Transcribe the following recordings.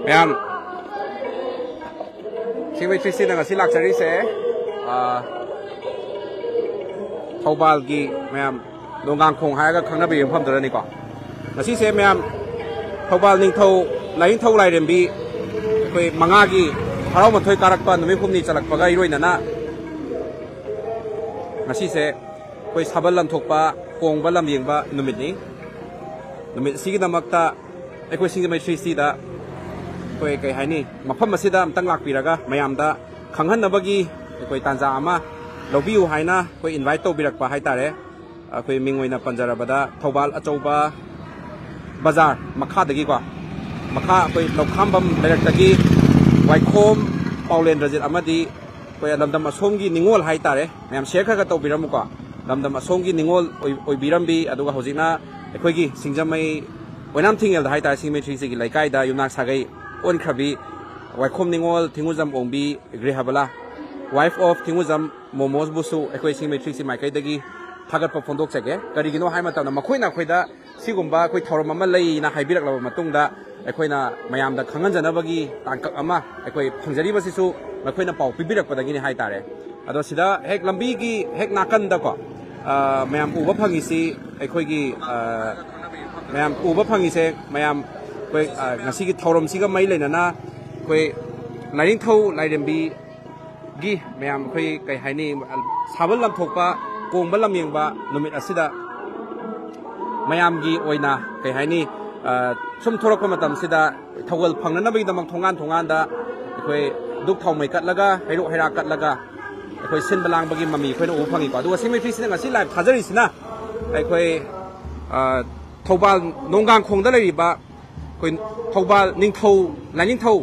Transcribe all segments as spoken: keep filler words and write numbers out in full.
ꯃꯌꯥꯝ, ꯁꯤꯡꯖꯃꯩ ꯊ꯭ꯔꯤ ꯁꯤꯛꯁꯇꯤꯗ ꯉꯁꯤ ꯂꯥꯛꯆꯔꯤꯁꯦ, ꯑꯥ, ꯊꯧꯕꯥꯜꯒꯤ, ꯃꯌꯥꯝ, ꯅꯣꯡꯒꯥꯡꯈꯣꯡ ꯍꯥꯏꯔꯒ ꯈꯪꯅꯕꯒꯤ ꯃꯐꯝꯗꯨꯗꯅꯤꯀꯣ꯫ ꯉꯁꯤꯁꯦ ꯃꯌꯥꯝ, ꯊꯧꯕꯥꯜ ꯅꯤꯡꯊꯧ, ꯂꯥꯏꯅꯤꯡꯊꯧ ꯂꯥꯏꯔꯦꯝꯕꯤ ꯑꯩꯈꯣꯏ ꯃꯉꯥꯒꯤ ꯍꯔꯥꯎ ꯃꯊꯣꯏ ꯀꯥꯔꯛꯄ ꯅꯨꯃꯤꯠ ꯍꯨꯝꯅꯤ ꯆꯜꯂꯛꯄꯒ ꯏꯔꯣꯏꯅꯅ ꯉꯁꯤꯁꯦ ꯑꯩꯈꯣꯏ ꯁꯥꯕꯜ ꯂꯝꯊꯣꯛꯄ, ꯀꯣꯡꯕ ꯂꯝ ꯌꯦꯡꯕ ꯅꯨꯃꯤꯠꯅꯤ꯫ ꯅꯨꯃꯤꯠ ꯑꯁꯤꯒꯤꯗꯃꯛꯇ ꯑꯩꯈꯣꯏ ꯁꯤꯡꯖꯃꯩ ꯊ꯭ꯔꯤ ꯁꯤꯛꯁꯇꯤꯗ ꯑꯩꯈꯣꯏ, ꯀꯩ ꯍꯥꯏꯅꯤ, ꯃꯐꯝ ꯑꯁꯤꯗ ꯑꯝꯇꯪ ꯂꯥꯛꯄꯤꯔꯒ ꯃꯌꯥꯝꯗ ꯈꯪꯍꯟꯅꯕꯒꯤ ꯑꯩꯈꯣꯏ ꯇꯥꯟꯖꯥ ꯑꯃ ꯂꯧꯕꯤꯌꯨ ꯍꯥꯏꯅ ꯑꯩꯈꯣꯏ invite ꯇꯧꯕꯤꯔꯛꯄ ꯍꯥꯏꯇꯥꯔꯦ꯫ ꯑꯩꯈꯣꯏ ꯃꯤꯡ ꯑꯣꯏꯅ ꯄꯟꯖꯔꯕꯗ, ꯊꯧꯕꯥꯜ ꯑꯆꯧꯕ ꯕꯖꯥꯔ ꯃꯈꯥꯗꯒꯤꯀꯣ, ꯃꯈꯥ ꯑꯩꯈꯣꯏ ꯂꯧꯈꯥꯝꯕꯝ ꯂꯩꯔꯛꯇꯒꯤ ꯋꯥꯏꯈꯣꯝ ꯄꯥꯎꯂꯦꯟꯗ꯭ꯔꯖꯤꯠ ꯑꯃꯗꯤ ꯑꯩꯈꯣꯏ ꯂꯝꯗꯝ ꯑꯁꯣꯝꯒꯤ ꯅꯤꯉꯣꯜ ꯍꯥꯏꯇꯥꯔꯦ, ꯃꯌꯥꯝ share ꯈꯔ ꯈꯔ ꯇꯧꯕꯤꯔꯝꯃꯨꯀꯣ꯫ ꯂꯝꯗꯝ ꯑꯁꯣꯝꯒꯤ ꯅꯤꯉꯣꯜ ꯑꯣꯏ-, ꯑꯣꯏꯕꯤꯔꯝꯕꯤ, ꯑꯗꯨꯒ ꯍꯧꯖꯤꯛꯅ ꯑꯩꯈꯣꯏꯒꯤ ꯁꯤꯡꯖꯃꯩ ꯑꯣꯏꯅꯥꯝ ꯊꯤꯡꯉꯦꯜꯗ ꯍꯥꯏꯇꯥꯔꯦ, ꯁꯤꯡꯖꯃꯩ ꯊ꯭ꯔꯤ ꯁꯤꯛꯁꯇꯤꯒꯤ ꯂꯩꯀꯥꯏꯗ ꯌꯨꯝꯅꯥꯛ ꯁꯥꯒꯩ ꯑꯣꯟꯈ꯭ꯔꯕꯤ ꯋꯥꯏꯈꯣꯝ ꯅꯤꯉꯣꯜ ꯊꯤꯡꯉꯨꯖꯝ ꯑꯣꯡꯕꯤ ꯒ꯭ꯔꯤꯍꯕꯂꯥ, wife of ꯊꯤꯡꯉꯨꯖꯝ ꯃꯣꯃꯣꯁꯕꯨꯁꯨ ꯑꯩꯈꯣꯏ ꯁꯤꯡꯖꯃꯩ ꯊ꯭ꯔꯤ ꯁꯤꯛꯁꯇꯤ ꯃꯥꯏꯀꯩꯗꯒꯤ ꯊꯥꯒꯠꯄ ꯐꯣꯡꯗꯣꯛꯆꯒꯦ꯫ ꯀꯔꯤꯒꯤꯅꯣ ꯍꯥꯏꯕ ꯃꯇꯝꯗ, ꯃꯈꯣꯏꯅ ꯑꯩꯈꯣꯏꯗ ꯁꯤꯒꯨꯝꯕ ꯑꯩꯈꯣꯏ ꯊꯧꯔꯝ ꯑꯃ ꯂꯩꯅ ꯍꯥꯏꯕꯤꯔꯛꯂꯕ ꯃꯇꯨꯡꯗ, ꯑꯩꯈꯣꯏꯅ ꯃꯌꯥꯝꯗ ꯈꯪꯍꯟꯖꯅꯕꯒꯤ ꯇꯥꯡꯀꯛ ꯑꯃ ꯑꯩꯈꯣꯏ ꯐꯪꯖꯔꯤꯕꯁꯤꯁꯨ ꯃꯈꯣꯏꯅ ꯄꯥꯎ ꯄꯤꯕꯤꯔꯛꯄꯗꯒꯤꯅꯤ ꯍꯥꯏꯇꯥꯔꯦ꯫ ꯑꯗꯣ ꯁꯤꯗ ꯍꯦꯛ ꯂꯝꯕꯤꯒꯤ ꯍꯦꯛ ꯅꯥꯀꯟꯗꯀꯣ, ꯑ, ꯃꯌꯥꯝ ꯎꯕ ꯐꯪꯉꯤꯁꯤ ꯑꯩꯈꯣꯏꯒꯤ, ꯑ, ꯃꯌꯥꯝ ꯎꯕ ꯐꯪꯉꯤꯁꯦ, ꯃꯌꯥꯝ ꯑꯩꯈꯣꯏ, ꯑ, ꯉꯁꯤꯒꯤ ꯊꯧꯔꯝꯁꯤꯒ ꯃꯔꯤ ꯂꯩꯅꯅ ꯑꯩꯈꯣꯏ ꯂꯥꯏꯅꯤꯡꯊꯧ ꯂꯥꯏꯔꯦꯝꯕꯤꯒꯤ ꯃꯌꯥꯝ ꯑꯩꯈꯣꯏ, ꯀꯩ ꯍꯥꯏꯅꯤ, ꯁꯥꯕꯜ ꯂꯝꯊꯣꯛꯄ, ꯀꯣꯡꯕ ꯂꯝꯌꯦꯡꯕ ꯅꯨꯃꯤꯠ ꯑꯁꯤꯗ ꯃꯌꯥꯝꯒꯤ ꯑꯣꯏꯅ, ꯀꯩ ꯍꯥꯏꯅꯤ, ꯑ, ꯁꯨꯝ ꯊꯣꯛꯂꯛꯄ ꯃꯇꯝꯁꯤꯗ ꯊꯧꯒꯜ ꯐꯪꯅꯅꯕꯒꯤꯗꯃꯛ ꯊꯣꯡꯒꯥꯟ ꯊꯣꯡꯒꯥꯟꯗ ꯑꯩꯈꯣꯏ ꯙꯨꯞ ꯊꯥꯎꯃꯩ ꯀꯠꯂꯒ, ꯍꯩꯔꯨꯛ ꯍꯩꯔꯥ ꯀꯠꯂꯒ ꯑꯩꯈꯣꯏ ꯁꯤꯟꯕ ꯂꯥꯡꯕꯒꯤ ꯃꯃꯤ ꯑꯩꯈꯣꯏꯅ ꯎꯕ ꯐꯪꯉꯤꯀꯣ꯫ ꯑꯗꯨꯒ ꯁꯤꯡꯖꯃꯩ ꯊ꯭ꯔꯤ ꯁꯤꯛꯁꯇꯤꯅ ꯉꯁꯤ live ꯊꯥꯖꯔꯤꯁꯤꯅ ꯑꯩꯈꯣꯏ, ꯑ, ꯊꯧꯕꯥꯜ ꯅꯣꯡꯒꯥꯡꯈꯣꯡꯗ ꯂꯩꯔꯤꯕ ꯑꯩꯈꯣꯏ ꯊꯧꯕꯥꯜ ꯅꯤꯡꯊꯧ, ꯂꯥꯏꯅꯤꯡꯊꯧ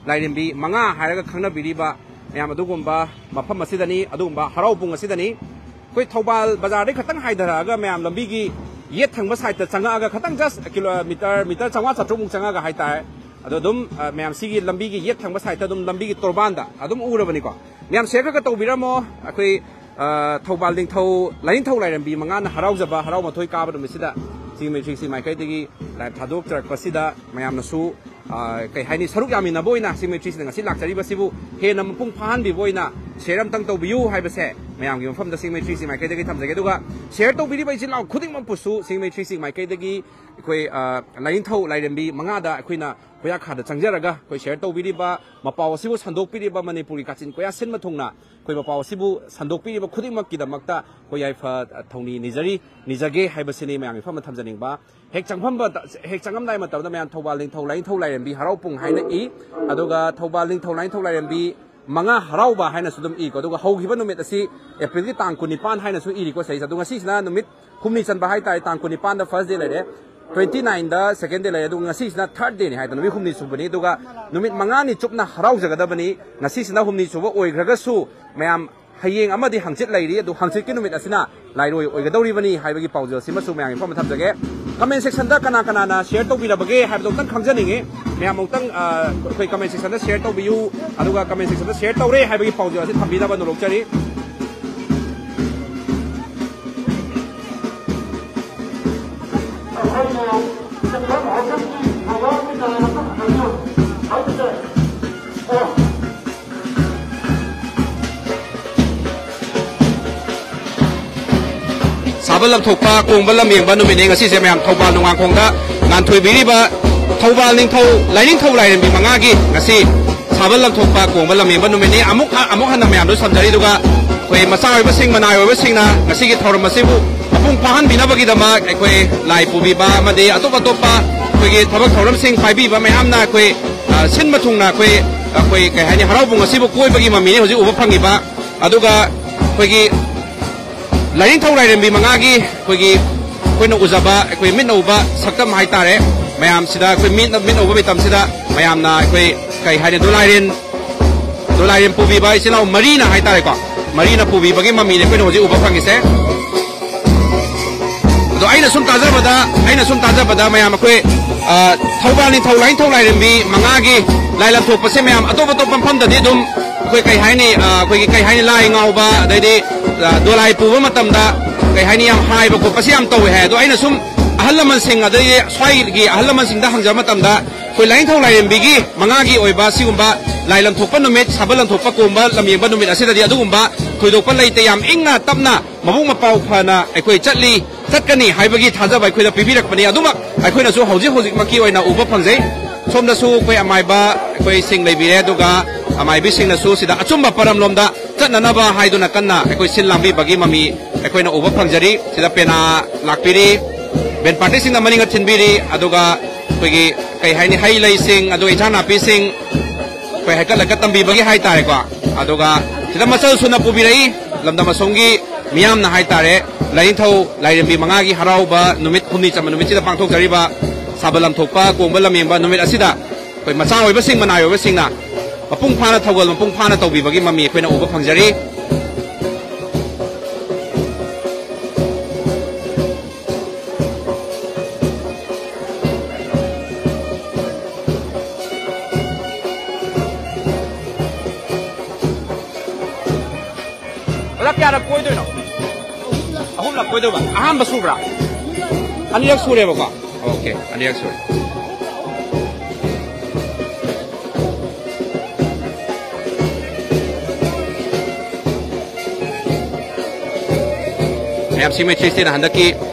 ꯂꯥꯏꯔꯦꯝꯕꯤ ꯃꯉꯥ ꯍꯥꯏꯔꯒ ꯈꯪꯅꯕꯤꯔꯤꯕ ꯃꯌꯥꯝ ꯑꯗꯨꯒꯨꯝꯕ ꯃꯐꯝ ꯑꯁꯤꯗꯅꯤ, ꯑꯗꯨꯒꯨꯝꯕ ꯍꯔꯥꯎ ꯄꯨꯡ ꯑꯁꯤꯗꯅꯤ꯫ ꯑꯩꯈꯣꯏ ꯊꯧꯕꯥꯜ ꯕꯖꯥꯔꯗꯩ ꯈꯇꯪ ꯍꯥꯏꯊꯔꯛꯑꯒ ꯃꯌꯥꯝ ꯂꯝꯕꯤꯒꯤ ꯌꯦꯠ ꯊꯪꯕ side ꯇ ꯆꯪꯉꯛꯑꯒ ꯈꯇꯪ just ꯀꯤꯂꯣꯃꯤꯇꯔ, ꯃꯤꯇꯔ ꯆꯥꯝꯃꯉꯥ ꯆꯥꯇ꯭ꯔꯨꯛꯃꯨꯛ ꯆꯪꯉꯛꯑꯒ ꯍꯥꯏꯇꯥꯔꯦ꯫ ꯑꯗꯣ ꯑꯗꯨꯝ, ꯑ, ꯃꯌꯥꯝ ꯁꯤꯒꯤ ꯂꯝꯕꯤꯒꯤ ꯌꯦꯠ ꯊꯪꯕ side ꯇ ꯑꯗꯨꯝ ꯂꯝꯕꯤꯒꯤ ꯇꯣꯔꯕꯥꯟꯗ ꯑꯗꯨꯝ ꯎꯔꯕꯅꯤꯀꯣ꯫ ꯃꯌꯥꯝ share ꯈꯔ ꯈꯔ ꯇꯧꯕꯤꯔꯝꯃꯣ꯫ ꯑꯩꯈꯣꯏ, ꯑ, ꯊꯧꯕꯥꯜ ꯅꯤꯡꯊꯧ, ꯂꯥꯏꯅꯤꯡꯊꯧ ꯂꯥꯏꯔꯦꯝꯕꯤ ꯃꯉꯥꯅ ꯍꯔꯥꯎꯖꯕ ꯍꯔꯥꯎ ꯃꯊꯣꯏ ꯀꯥꯕ ꯅꯨꯃꯤꯠꯁꯤꯗ ꯁꯤꯡꯃꯩ ꯊ꯭ꯔꯤ ꯁꯤꯛꯁ ꯃꯥꯏꯀꯩꯗꯒꯤ ꯂꯥꯏꯞ ꯊꯥꯗꯣꯛꯆꯔꯛꯄꯁꯤꯗ ꯃꯌꯥꯝꯅꯁꯨ, ꯑ, ꯀꯩ ꯍꯥꯏꯅꯤ, ꯁꯔꯨꯛ ꯌꯥꯃꯤꯟꯅꯕ ꯑꯣꯏꯅ ꯁꯤꯡꯃꯩ ꯊ꯭ꯔꯤ ꯁꯤꯛꯁꯅ ꯉꯁꯤ ꯂꯥꯛꯆꯔꯤꯕꯁꯤꯕꯨ ꯍꯦꯟꯅ ꯃꯄꯨꯡ ꯐꯥꯍꯟꯕꯤꯕ ꯑꯣꯏꯅ ꯁꯤꯌꯔ ꯑꯝꯇꯪ ꯇꯧꯕꯤꯌꯨ ꯍꯥꯏꯕꯁꯦ ꯃꯌꯥꯝꯒꯤ ꯃꯐꯝꯗ ꯁꯤꯡꯃꯩ ꯊ꯭ꯔꯤ ꯁꯤꯛꯁ ꯃꯥꯏꯀꯩꯗꯒꯤ ꯊꯝꯖꯒꯦ꯫ ꯑꯗꯨꯒ ꯁꯤꯌꯔ ꯇꯧꯕꯤꯔꯤꯕ ꯏꯆꯤꯜ ꯏꯅꯥꯎ ꯈꯨꯗꯤꯡꯃꯛꯄꯨꯁꯨ ꯁꯤꯡꯃꯩ ꯊ꯭ꯔꯤ ꯁꯤꯛꯁ ꯃꯥꯏꯀꯩꯗꯒꯤ ꯑꯩꯈꯣꯏ, ꯑ, ꯂꯥꯏꯅꯤꯡꯊꯧ ꯂꯥꯏꯔꯦꯝꯕꯤ ꯃꯉꯥꯗ ꯑꯩꯈꯣꯏꯅ ꯈꯨꯌꯥꯈꯥꯗ ꯆꯪꯖꯔꯒ ꯑꯩꯈꯣꯏ ꯁꯤꯌꯔ ꯇꯧꯕꯤꯔꯤꯕ, ꯃꯄꯥꯎ ꯑꯁꯤꯕꯨ ꯁꯟꯗꯣꯛꯄꯤꯔꯤꯕ, ꯃꯅꯤꯄꯨꯔꯒꯤ ꯀꯥꯆꯤꯟ ꯀꯣꯌꯥ ꯁꯤꯟꯕ ꯊꯨꯡꯅ ꯑꯩꯈꯣꯏ ꯃꯄꯥꯎ ꯑꯁꯤꯕꯨ ꯁꯟꯗꯣꯛꯄꯤꯔꯤꯕ ꯈꯨꯗꯤꯡꯃꯛꯀꯤꯗꯃꯛꯇ ꯑꯩꯈꯣꯏ ꯌꯥꯏꯐ ꯊꯧꯅꯤ ꯅꯤꯖꯔꯤ, ꯅꯤꯖꯒꯦ ꯍꯥꯏꯕꯁꯤꯅꯤ ꯃꯌꯥꯝꯒꯤ ꯃꯐꯝꯗ ꯊꯝꯖꯅꯤꯡꯕ꯫ ꯍꯦꯛ ꯆꯪꯐꯝꯕ-, ꯍꯦꯛ ꯆꯪꯉꯝꯗꯥꯏ ꯃꯇꯝꯗ ꯃꯌꯥꯝ ꯊꯧꯕꯥꯜ ꯅꯤꯡꯊꯧ ꯂꯥꯏꯅꯤꯡꯊꯧ ꯂꯥꯏꯔꯦꯝꯕꯤ ꯍꯔꯥꯎ ꯄꯨꯡ ꯍꯥꯏꯅ ꯏ, ꯑꯗꯨꯒ ꯊꯧꯕꯥꯜ ꯅꯤꯡꯊꯧ ꯂꯥꯏꯅꯤꯡꯊꯧ ꯂꯥꯏꯔꯦꯝꯕꯤ ꯃꯉꯥ ꯍꯔꯥꯎꯕ ꯍꯥꯏꯅꯁꯨ ꯑꯗꯨꯝ ꯏꯀꯣ꯫ ꯑꯗꯨꯒ ꯍꯧꯈꯤꯕ ꯅꯨꯃꯤꯠ ꯑꯁꯤ ꯑꯦꯄ꯭ꯔꯤꯜꯒꯤ ꯇꯥꯡ ꯀꯨꯟꯅꯤꯄꯥꯟ ꯍꯥꯏꯅꯁꯨ ꯏꯔꯤꯀꯣ ꯁꯤꯗꯩꯁꯤꯗ꯫ ꯑꯗꯣ ꯉꯁꯤꯁꯤꯅ ꯅꯨꯃꯤꯠ ꯍꯨꯝꯅꯤ ꯆꯟꯕ ꯍꯥꯏꯇꯥꯔꯦ꯫ ꯇꯥꯡ ꯀꯨꯟꯅꯤꯄꯥꯟꯗ ꯐꯥꯔꯁ ꯗꯦ ꯂꯩꯔꯦ, ꯇ꯭ꯋꯦꯟꯇꯤ ꯅꯥꯏꯟꯗ ꯁꯦꯀꯦꯟ ꯗꯦ ꯂꯩꯔꯦ, ꯑꯗꯨꯒ ꯉꯁꯤꯁꯤꯅ ꯊꯥꯔꯠ ꯗꯦꯅꯤ ꯍꯥꯏꯗꯅ ꯅꯨꯃꯤꯠ ꯍꯨꯝꯅꯤ ꯁꯨꯕꯅꯤ꯫ ꯑꯗꯨꯒ ꯅꯨꯃꯤꯠ ꯃꯉꯥꯅꯤ ꯆꯨꯞꯅ ꯍꯔꯥꯎꯖꯒꯗꯕꯅꯤ꯫ ꯉꯁꯤꯁꯤꯅ ꯍꯨꯝꯅꯤ ꯁꯨꯕ ꯑꯣꯏꯈ꯭ꯔꯒꯁꯨ ꯃꯌꯥꯝ ꯍꯌꯦꯡ ꯑꯃꯗꯤ ꯍꯪꯆꯤꯠ ꯂꯩꯔꯤ꯫ ꯑꯗꯨ ꯍꯪꯆꯤꯠꯀꯤ ꯅꯨꯃꯤꯠ ꯑꯁꯤꯅ ꯂꯥꯏꯔꯣꯏ ꯑꯣꯏꯒꯗꯧꯔꯤꯕꯅꯤ ꯍꯥꯏꯕꯒꯤ ꯄꯥꯎꯖꯦꯜꯁꯤꯃꯁꯨ ꯃꯌꯥꯝꯒꯤ ꯃꯐꯝꯗ ꯊꯝꯖꯒꯦ꯫ ꯀꯃꯦꯟ ꯁꯦꯛꯁꯟꯗ ꯀꯅꯥ ꯀꯅꯥꯅ ꯁꯤꯌꯔ ꯇꯧꯕꯤꯔꯕꯒꯦ ꯍꯥꯏꯕꯗꯣ ꯑꯃꯨꯛꯇꯪ ꯈꯪꯖꯅꯤꯡꯉꯤ꯫ ꯃꯌꯥꯝ ꯑꯃꯨꯛꯇꯪ, ꯑ, ꯑꯩꯈꯣꯏ ꯀꯃꯦꯟ ꯁꯦꯛꯁꯟꯗ ꯁꯤꯌꯔ ꯇꯧꯕꯤꯌꯨ, ꯑꯗꯨꯒ ꯀꯃꯦꯟ ꯁꯦꯛꯁꯟꯗ ꯁꯤꯌꯔ ꯇꯧꯔꯦ ꯍꯥꯏꯕꯒꯤ ꯄꯥꯎꯖꯦꯜ ꯑꯁꯤ ꯊꯝꯕꯤꯅꯕ ꯅꯣꯂꯣꯛꯆꯔꯤ꯫ ꯁꯥꯕ ꯂꯝꯊꯣꯛꯄ, ꯀꯣꯡꯕ ꯂꯝꯌꯦꯡꯕ ꯅꯨꯃꯤꯠꯅꯤ ꯉꯁꯤꯁꯦ꯫ ꯃꯌꯥꯝ ꯊꯧꯕꯥꯜ ꯅꯣꯡꯉꯥꯡꯈꯣꯡꯗ ꯉꯥꯟꯊꯣꯏꯕꯤꯔꯤꯕ ꯊꯧꯕꯥꯜ ꯅꯤꯡꯊꯧ, ꯂꯥꯏꯅꯤꯡꯊꯧ ꯂꯥꯏꯔꯦꯝꯕꯤ ꯃꯉꯥꯒꯤ ꯉꯁꯤ ꯁꯥꯕꯜ ꯂꯝꯊꯣꯛꯄ, ꯀꯣꯡꯕ ꯂꯝꯌꯦꯡꯕ ꯅꯨꯃꯤꯠꯅꯤ꯫ ꯑꯃꯨꯛ, ꯑꯃꯨꯛ ꯍꯟꯅ ꯃꯌꯥꯝꯗꯣ ꯁꯝꯖꯔꯤ꯫ ꯑꯗꯨꯒ ꯑꯩꯈꯣꯏ ꯃꯆꯥ ꯑꯣꯏꯕꯁꯤꯡ, ꯃꯅꯥꯏ ꯑꯣꯏꯕꯁꯤꯡꯅ ꯉꯁꯤꯒꯤ ꯊꯧꯔꯝ ꯑꯁꯤꯕꯨ ꯃꯄꯨꯡ ꯐꯥꯍꯟꯕꯤꯅꯕꯒꯤꯗꯃꯛ ꯑꯩꯈꯣꯏ ꯂꯥꯏ ꯄꯨꯕꯤꯕ ꯑꯃꯗꯤ ꯑꯇꯣꯞ ꯑꯇꯣꯞꯄ ꯑꯩꯈꯣꯏꯒꯤ ꯊꯕꯛ ꯊꯧꯔꯝꯁꯤꯡ ꯄꯥꯏꯕꯤꯕ ꯃꯌꯥꯝꯅ ꯑꯩꯈꯣꯏ, ꯑ, ꯁꯤꯟꯕ ꯊꯨꯡꯅ ꯑꯩꯈꯣꯏ, ꯑꯩꯈꯣꯏ ꯀꯩ ꯍꯥꯏꯅꯤ, ꯍꯔꯥꯎ ꯀꯨꯝꯍꯩ ꯑꯁꯤꯕꯨ ꯀꯣꯏꯕꯒꯤ ꯃꯃꯤꯅꯤ ꯍꯧꯖꯤꯛ ꯎꯕ ꯐꯪꯉꯤꯕ꯫ ꯑꯗꯨꯒ ꯑꯩꯈꯣꯏꯒꯤ ꯂꯥꯏꯅꯤꯡꯊꯧ ꯂꯥꯏꯔꯦꯝꯕꯤ ꯃꯉꯥꯒꯤ ꯑꯩꯈꯣꯏꯒꯤ ꯑꯩꯈꯣꯏꯅ ꯎꯖꯕ, ꯑꯩꯈꯣꯏ ꯃꯤꯠꯅ ꯎꯕ ꯁꯛꯇꯝ ꯍꯥꯏꯇꯥꯔꯦ꯫ ꯃꯌꯥꯝꯁꯤꯗ ꯑꯩꯈꯣꯏ ꯃꯤꯠꯅ, ꯃꯤꯠꯅ ꯎꯕ ꯃꯇꯝꯁꯤꯗ ꯃꯌꯥꯝꯅ ꯑꯩꯈꯣꯏ ꯀꯩ ꯍꯥꯏꯅꯤ, ꯗꯣꯂꯥꯏꯔꯦꯟ, ꯗꯣꯂꯥꯏꯔꯦꯟ ꯄꯨꯕꯤꯕ ꯏꯆꯤꯜ ꯏꯅꯥꯎ ꯃꯔꯤꯅ ꯍꯥꯏꯇꯥꯔꯦꯀꯣ, ꯃꯔꯤꯅ ꯄꯨꯕꯤꯕꯒꯤ ꯃꯃꯤꯅꯤ ꯑꯩꯈꯣꯏꯅ ꯍꯧꯖꯤꯛ ꯎꯕ ꯐꯪꯉꯤꯁꯦ꯫ ꯑꯗꯣ ꯑꯩꯅ ꯁꯨꯝ ꯇꯥꯖꯕꯗ, ꯑꯩꯅ ꯁꯨꯝ ꯇꯥꯖꯕꯗ ꯃꯌꯥꯝ ꯑꯩꯈꯣꯏ, ꯑ, ꯊꯧꯕꯥꯜ ꯅꯤꯡꯊꯧ ꯂꯥꯏꯅꯤꯡꯊꯧ ꯂꯥꯏꯔꯦꯝꯕꯤ ꯃꯉꯥꯒꯤ ꯂꯥꯏ ꯂꯝꯊꯣꯛꯄꯁꯦ ꯃꯌꯥꯝ ꯑꯇꯣꯞ ꯑꯇꯣꯞꯄ ꯃꯐꯝꯗꯗꯤ ꯑꯗꯨꯝ ꯑꯩꯈꯣꯏ ꯀꯩ ꯍꯥꯏꯅꯤ, ꯑ, ꯑꯩꯈꯣꯏꯒꯤ ꯀꯩ ꯍꯥꯏꯅꯤ, ꯂꯥꯏ ꯉꯥꯎꯕ, ꯑꯗꯩꯗꯤ, ꯑ, ꯗꯣꯂꯥꯏ ꯄꯨꯕ ꯃꯇꯝꯗ ꯀꯩ ꯍꯥꯏꯅꯤ, ꯌꯥꯝ ꯍꯥꯏꯕ ꯈꯣꯠꯄꯁꯦ ꯌꯥꯝ ꯇꯧꯋꯦ ꯍꯥꯏ꯫ ꯑꯗꯣ ꯑꯩꯅ ꯁꯨꯝ ꯑꯍꯜ ꯂꯃꯟꯁꯤꯡ, ꯑꯗꯒꯤ ꯁ꯭ꯋꯥꯏꯒꯤ ꯑꯍꯜ ꯂꯃꯟꯁꯤꯡꯗ ꯍꯪꯖꯕ ꯃꯇꯝꯗ, ꯑꯩꯈꯣꯏ ꯂꯥꯏꯅꯤꯡꯊꯧ ꯂꯥꯏꯔꯦꯝꯕꯤꯒꯤ ꯃꯉꯥꯒꯤ ꯑꯣꯏꯕ ꯁꯤꯒꯨꯝꯕ ꯂꯥꯏ ꯂꯝꯊꯣꯛꯄ ꯅꯨꯃꯤꯠ, ꯁꯥꯕꯜ ꯂꯝꯊꯣꯛꯄ, ꯀꯣꯡꯕ ꯂꯝꯌꯦꯡꯕ ꯅꯨꯃꯤꯠ ꯑꯁꯤꯗꯗꯤ ꯑꯗꯨꯒꯨꯝꯕ ꯊꯣꯏꯗꯣꯛꯄ ꯂꯩꯇꯦ꯫ ꯌꯥꯝ ꯏꯪꯅ ꯇꯞꯅ ꯃꯕꯨꯛ ꯃꯄꯥꯎ ꯐꯅ ꯑꯩꯈꯣꯏ ꯆꯠꯂꯤ, ꯆꯠꯀꯅꯤ ꯍꯥꯏꯕꯒꯤ ꯊꯥꯖꯕ ꯑꯩꯈꯣꯏꯗ ꯄꯤꯕꯤꯔꯛꯄꯅꯤ꯫ ꯑꯗꯨꯃꯛ ꯑꯩꯈꯣꯏꯅꯁꯨ ꯍꯧꯖꯤꯛ ꯍꯧꯖꯤꯛꯃꯛꯀꯤ ꯑꯣꯏꯅ ꯎꯕ ꯐꯪꯖꯩ꯫ ꯁꯣꯝꯗꯁꯨ ꯑꯩꯈꯣꯏ ꯑꯃꯥꯏꯕ ꯑꯩꯈꯣꯏꯁꯤꯡ ꯂꯩꯕꯤꯔꯦ, ꯑꯗꯨꯒ ꯑꯃꯥꯏꯕꯤꯁꯤꯡꯅꯁꯨ ꯁꯤꯗ ꯑꯆꯨꯝꯕ ꯄꯔꯝꯂꯣꯝꯗ ꯆꯠꯅꯅꯕ ꯍꯥꯏꯗꯨꯅ ꯀꯟꯅ ꯑꯩꯈꯣꯏ ꯁꯤꯜ ꯂꯥꯡꯕꯤꯕꯒꯤ ꯃꯃꯤ ꯑꯩꯈꯣꯏꯅ ꯎꯕ ꯐꯪꯖꯔꯤ꯫ ꯁꯤꯗ ꯄꯦꯅꯥ ꯂꯥꯛꯄꯤꯔꯤ, ꯕꯦꯟ ꯄꯥꯔꯇꯤꯁꯤꯡꯅ ꯃꯅꯤꯡꯗ ꯊꯤꯟꯕꯤꯔꯤ, ꯑꯗꯨꯒ ꯑꯩꯈꯣꯏꯒꯤ ꯀꯩ ꯍꯥꯏꯅꯤ, ꯍꯩ ꯂꯩꯁꯤꯡ, ꯑꯗꯨꯒ ꯏꯟꯁꯥꯡ ꯅꯥꯄꯤꯁꯤꯡ ꯑꯩꯈꯣꯏ ꯍꯩꯀꯠ ꯂꯩꯀꯠ ꯇꯝꯕꯤꯕꯒꯤ ꯍꯥꯏꯇꯥꯔꯦꯀꯣ꯫ ꯑꯗꯨꯒ ꯁꯤꯗ ꯃꯆꯜ ꯁꯨꯅ ꯄꯨꯕꯤꯔꯛꯏ ꯂꯝꯗꯝ ꯑꯁꯣꯝꯒꯤ ꯃꯤꯌꯥꯝꯅ ꯍꯥꯏꯇꯥꯔꯦ꯫ ꯂꯥꯏꯅꯤꯡꯊꯧ ꯂꯥꯏꯔꯦꯝꯕꯤ ꯃꯉꯥꯒꯤ ꯍꯔꯥꯎꯕ ꯅꯨꯃꯤꯠ ꯍꯨꯝꯅꯤ ꯆꯟꯕ ꯅꯨꯃꯤꯠꯁꯤꯗ ꯄꯥꯡꯊꯣꯛꯆꯔꯤꯕ ꯁꯥꯕꯜ ꯂꯝꯊꯣꯛꯄ ꯀꯣꯡꯕ ꯂꯝꯌꯦꯡꯕ ꯅꯨꯃꯤꯠ ꯑꯁꯤꯗ ꯑꯩꯈꯣꯏ ꯃꯆꯥ ꯑꯣꯏꯕꯁꯤꯡ, ꯃꯅꯥꯏ ꯑꯣꯏꯕꯁꯤꯡꯅ ꯃꯄꯨꯡ ꯐꯥꯅ ꯊꯧꯒꯜ ꯃꯄꯨꯡ ꯐꯥꯅ ꯇꯧꯕꯤꯕꯒꯤ ꯃꯃꯤ ꯑꯩꯈꯣꯏꯅ ꯎꯕ ꯐꯪꯖꯔꯤ꯫ ꯑꯣꯖꯥ, ꯀꯌꯥꯔꯛ ꯀꯣꯏꯗꯣꯏꯅꯣ? ꯑꯍꯨꯝꯂꯛ ꯀꯣꯏꯗꯣꯏꯕ꯫ ꯑꯍꯥꯟꯕ ꯁꯨꯕ꯭ꯔꯥ? ꯑꯅꯤꯔꯛ ꯁꯨꯔꯦꯕꯀꯣ꯫ ꯑꯣꯀꯦ, ꯑꯅꯤꯔꯛ ꯁꯨꯔꯦ꯫ ꯃꯌꯥꯝ, ꯁꯤ ꯃꯩꯇ꯭ꯔꯤ ꯏꯁꯇꯦꯠꯅ ꯍꯟꯗꯛꯀꯤ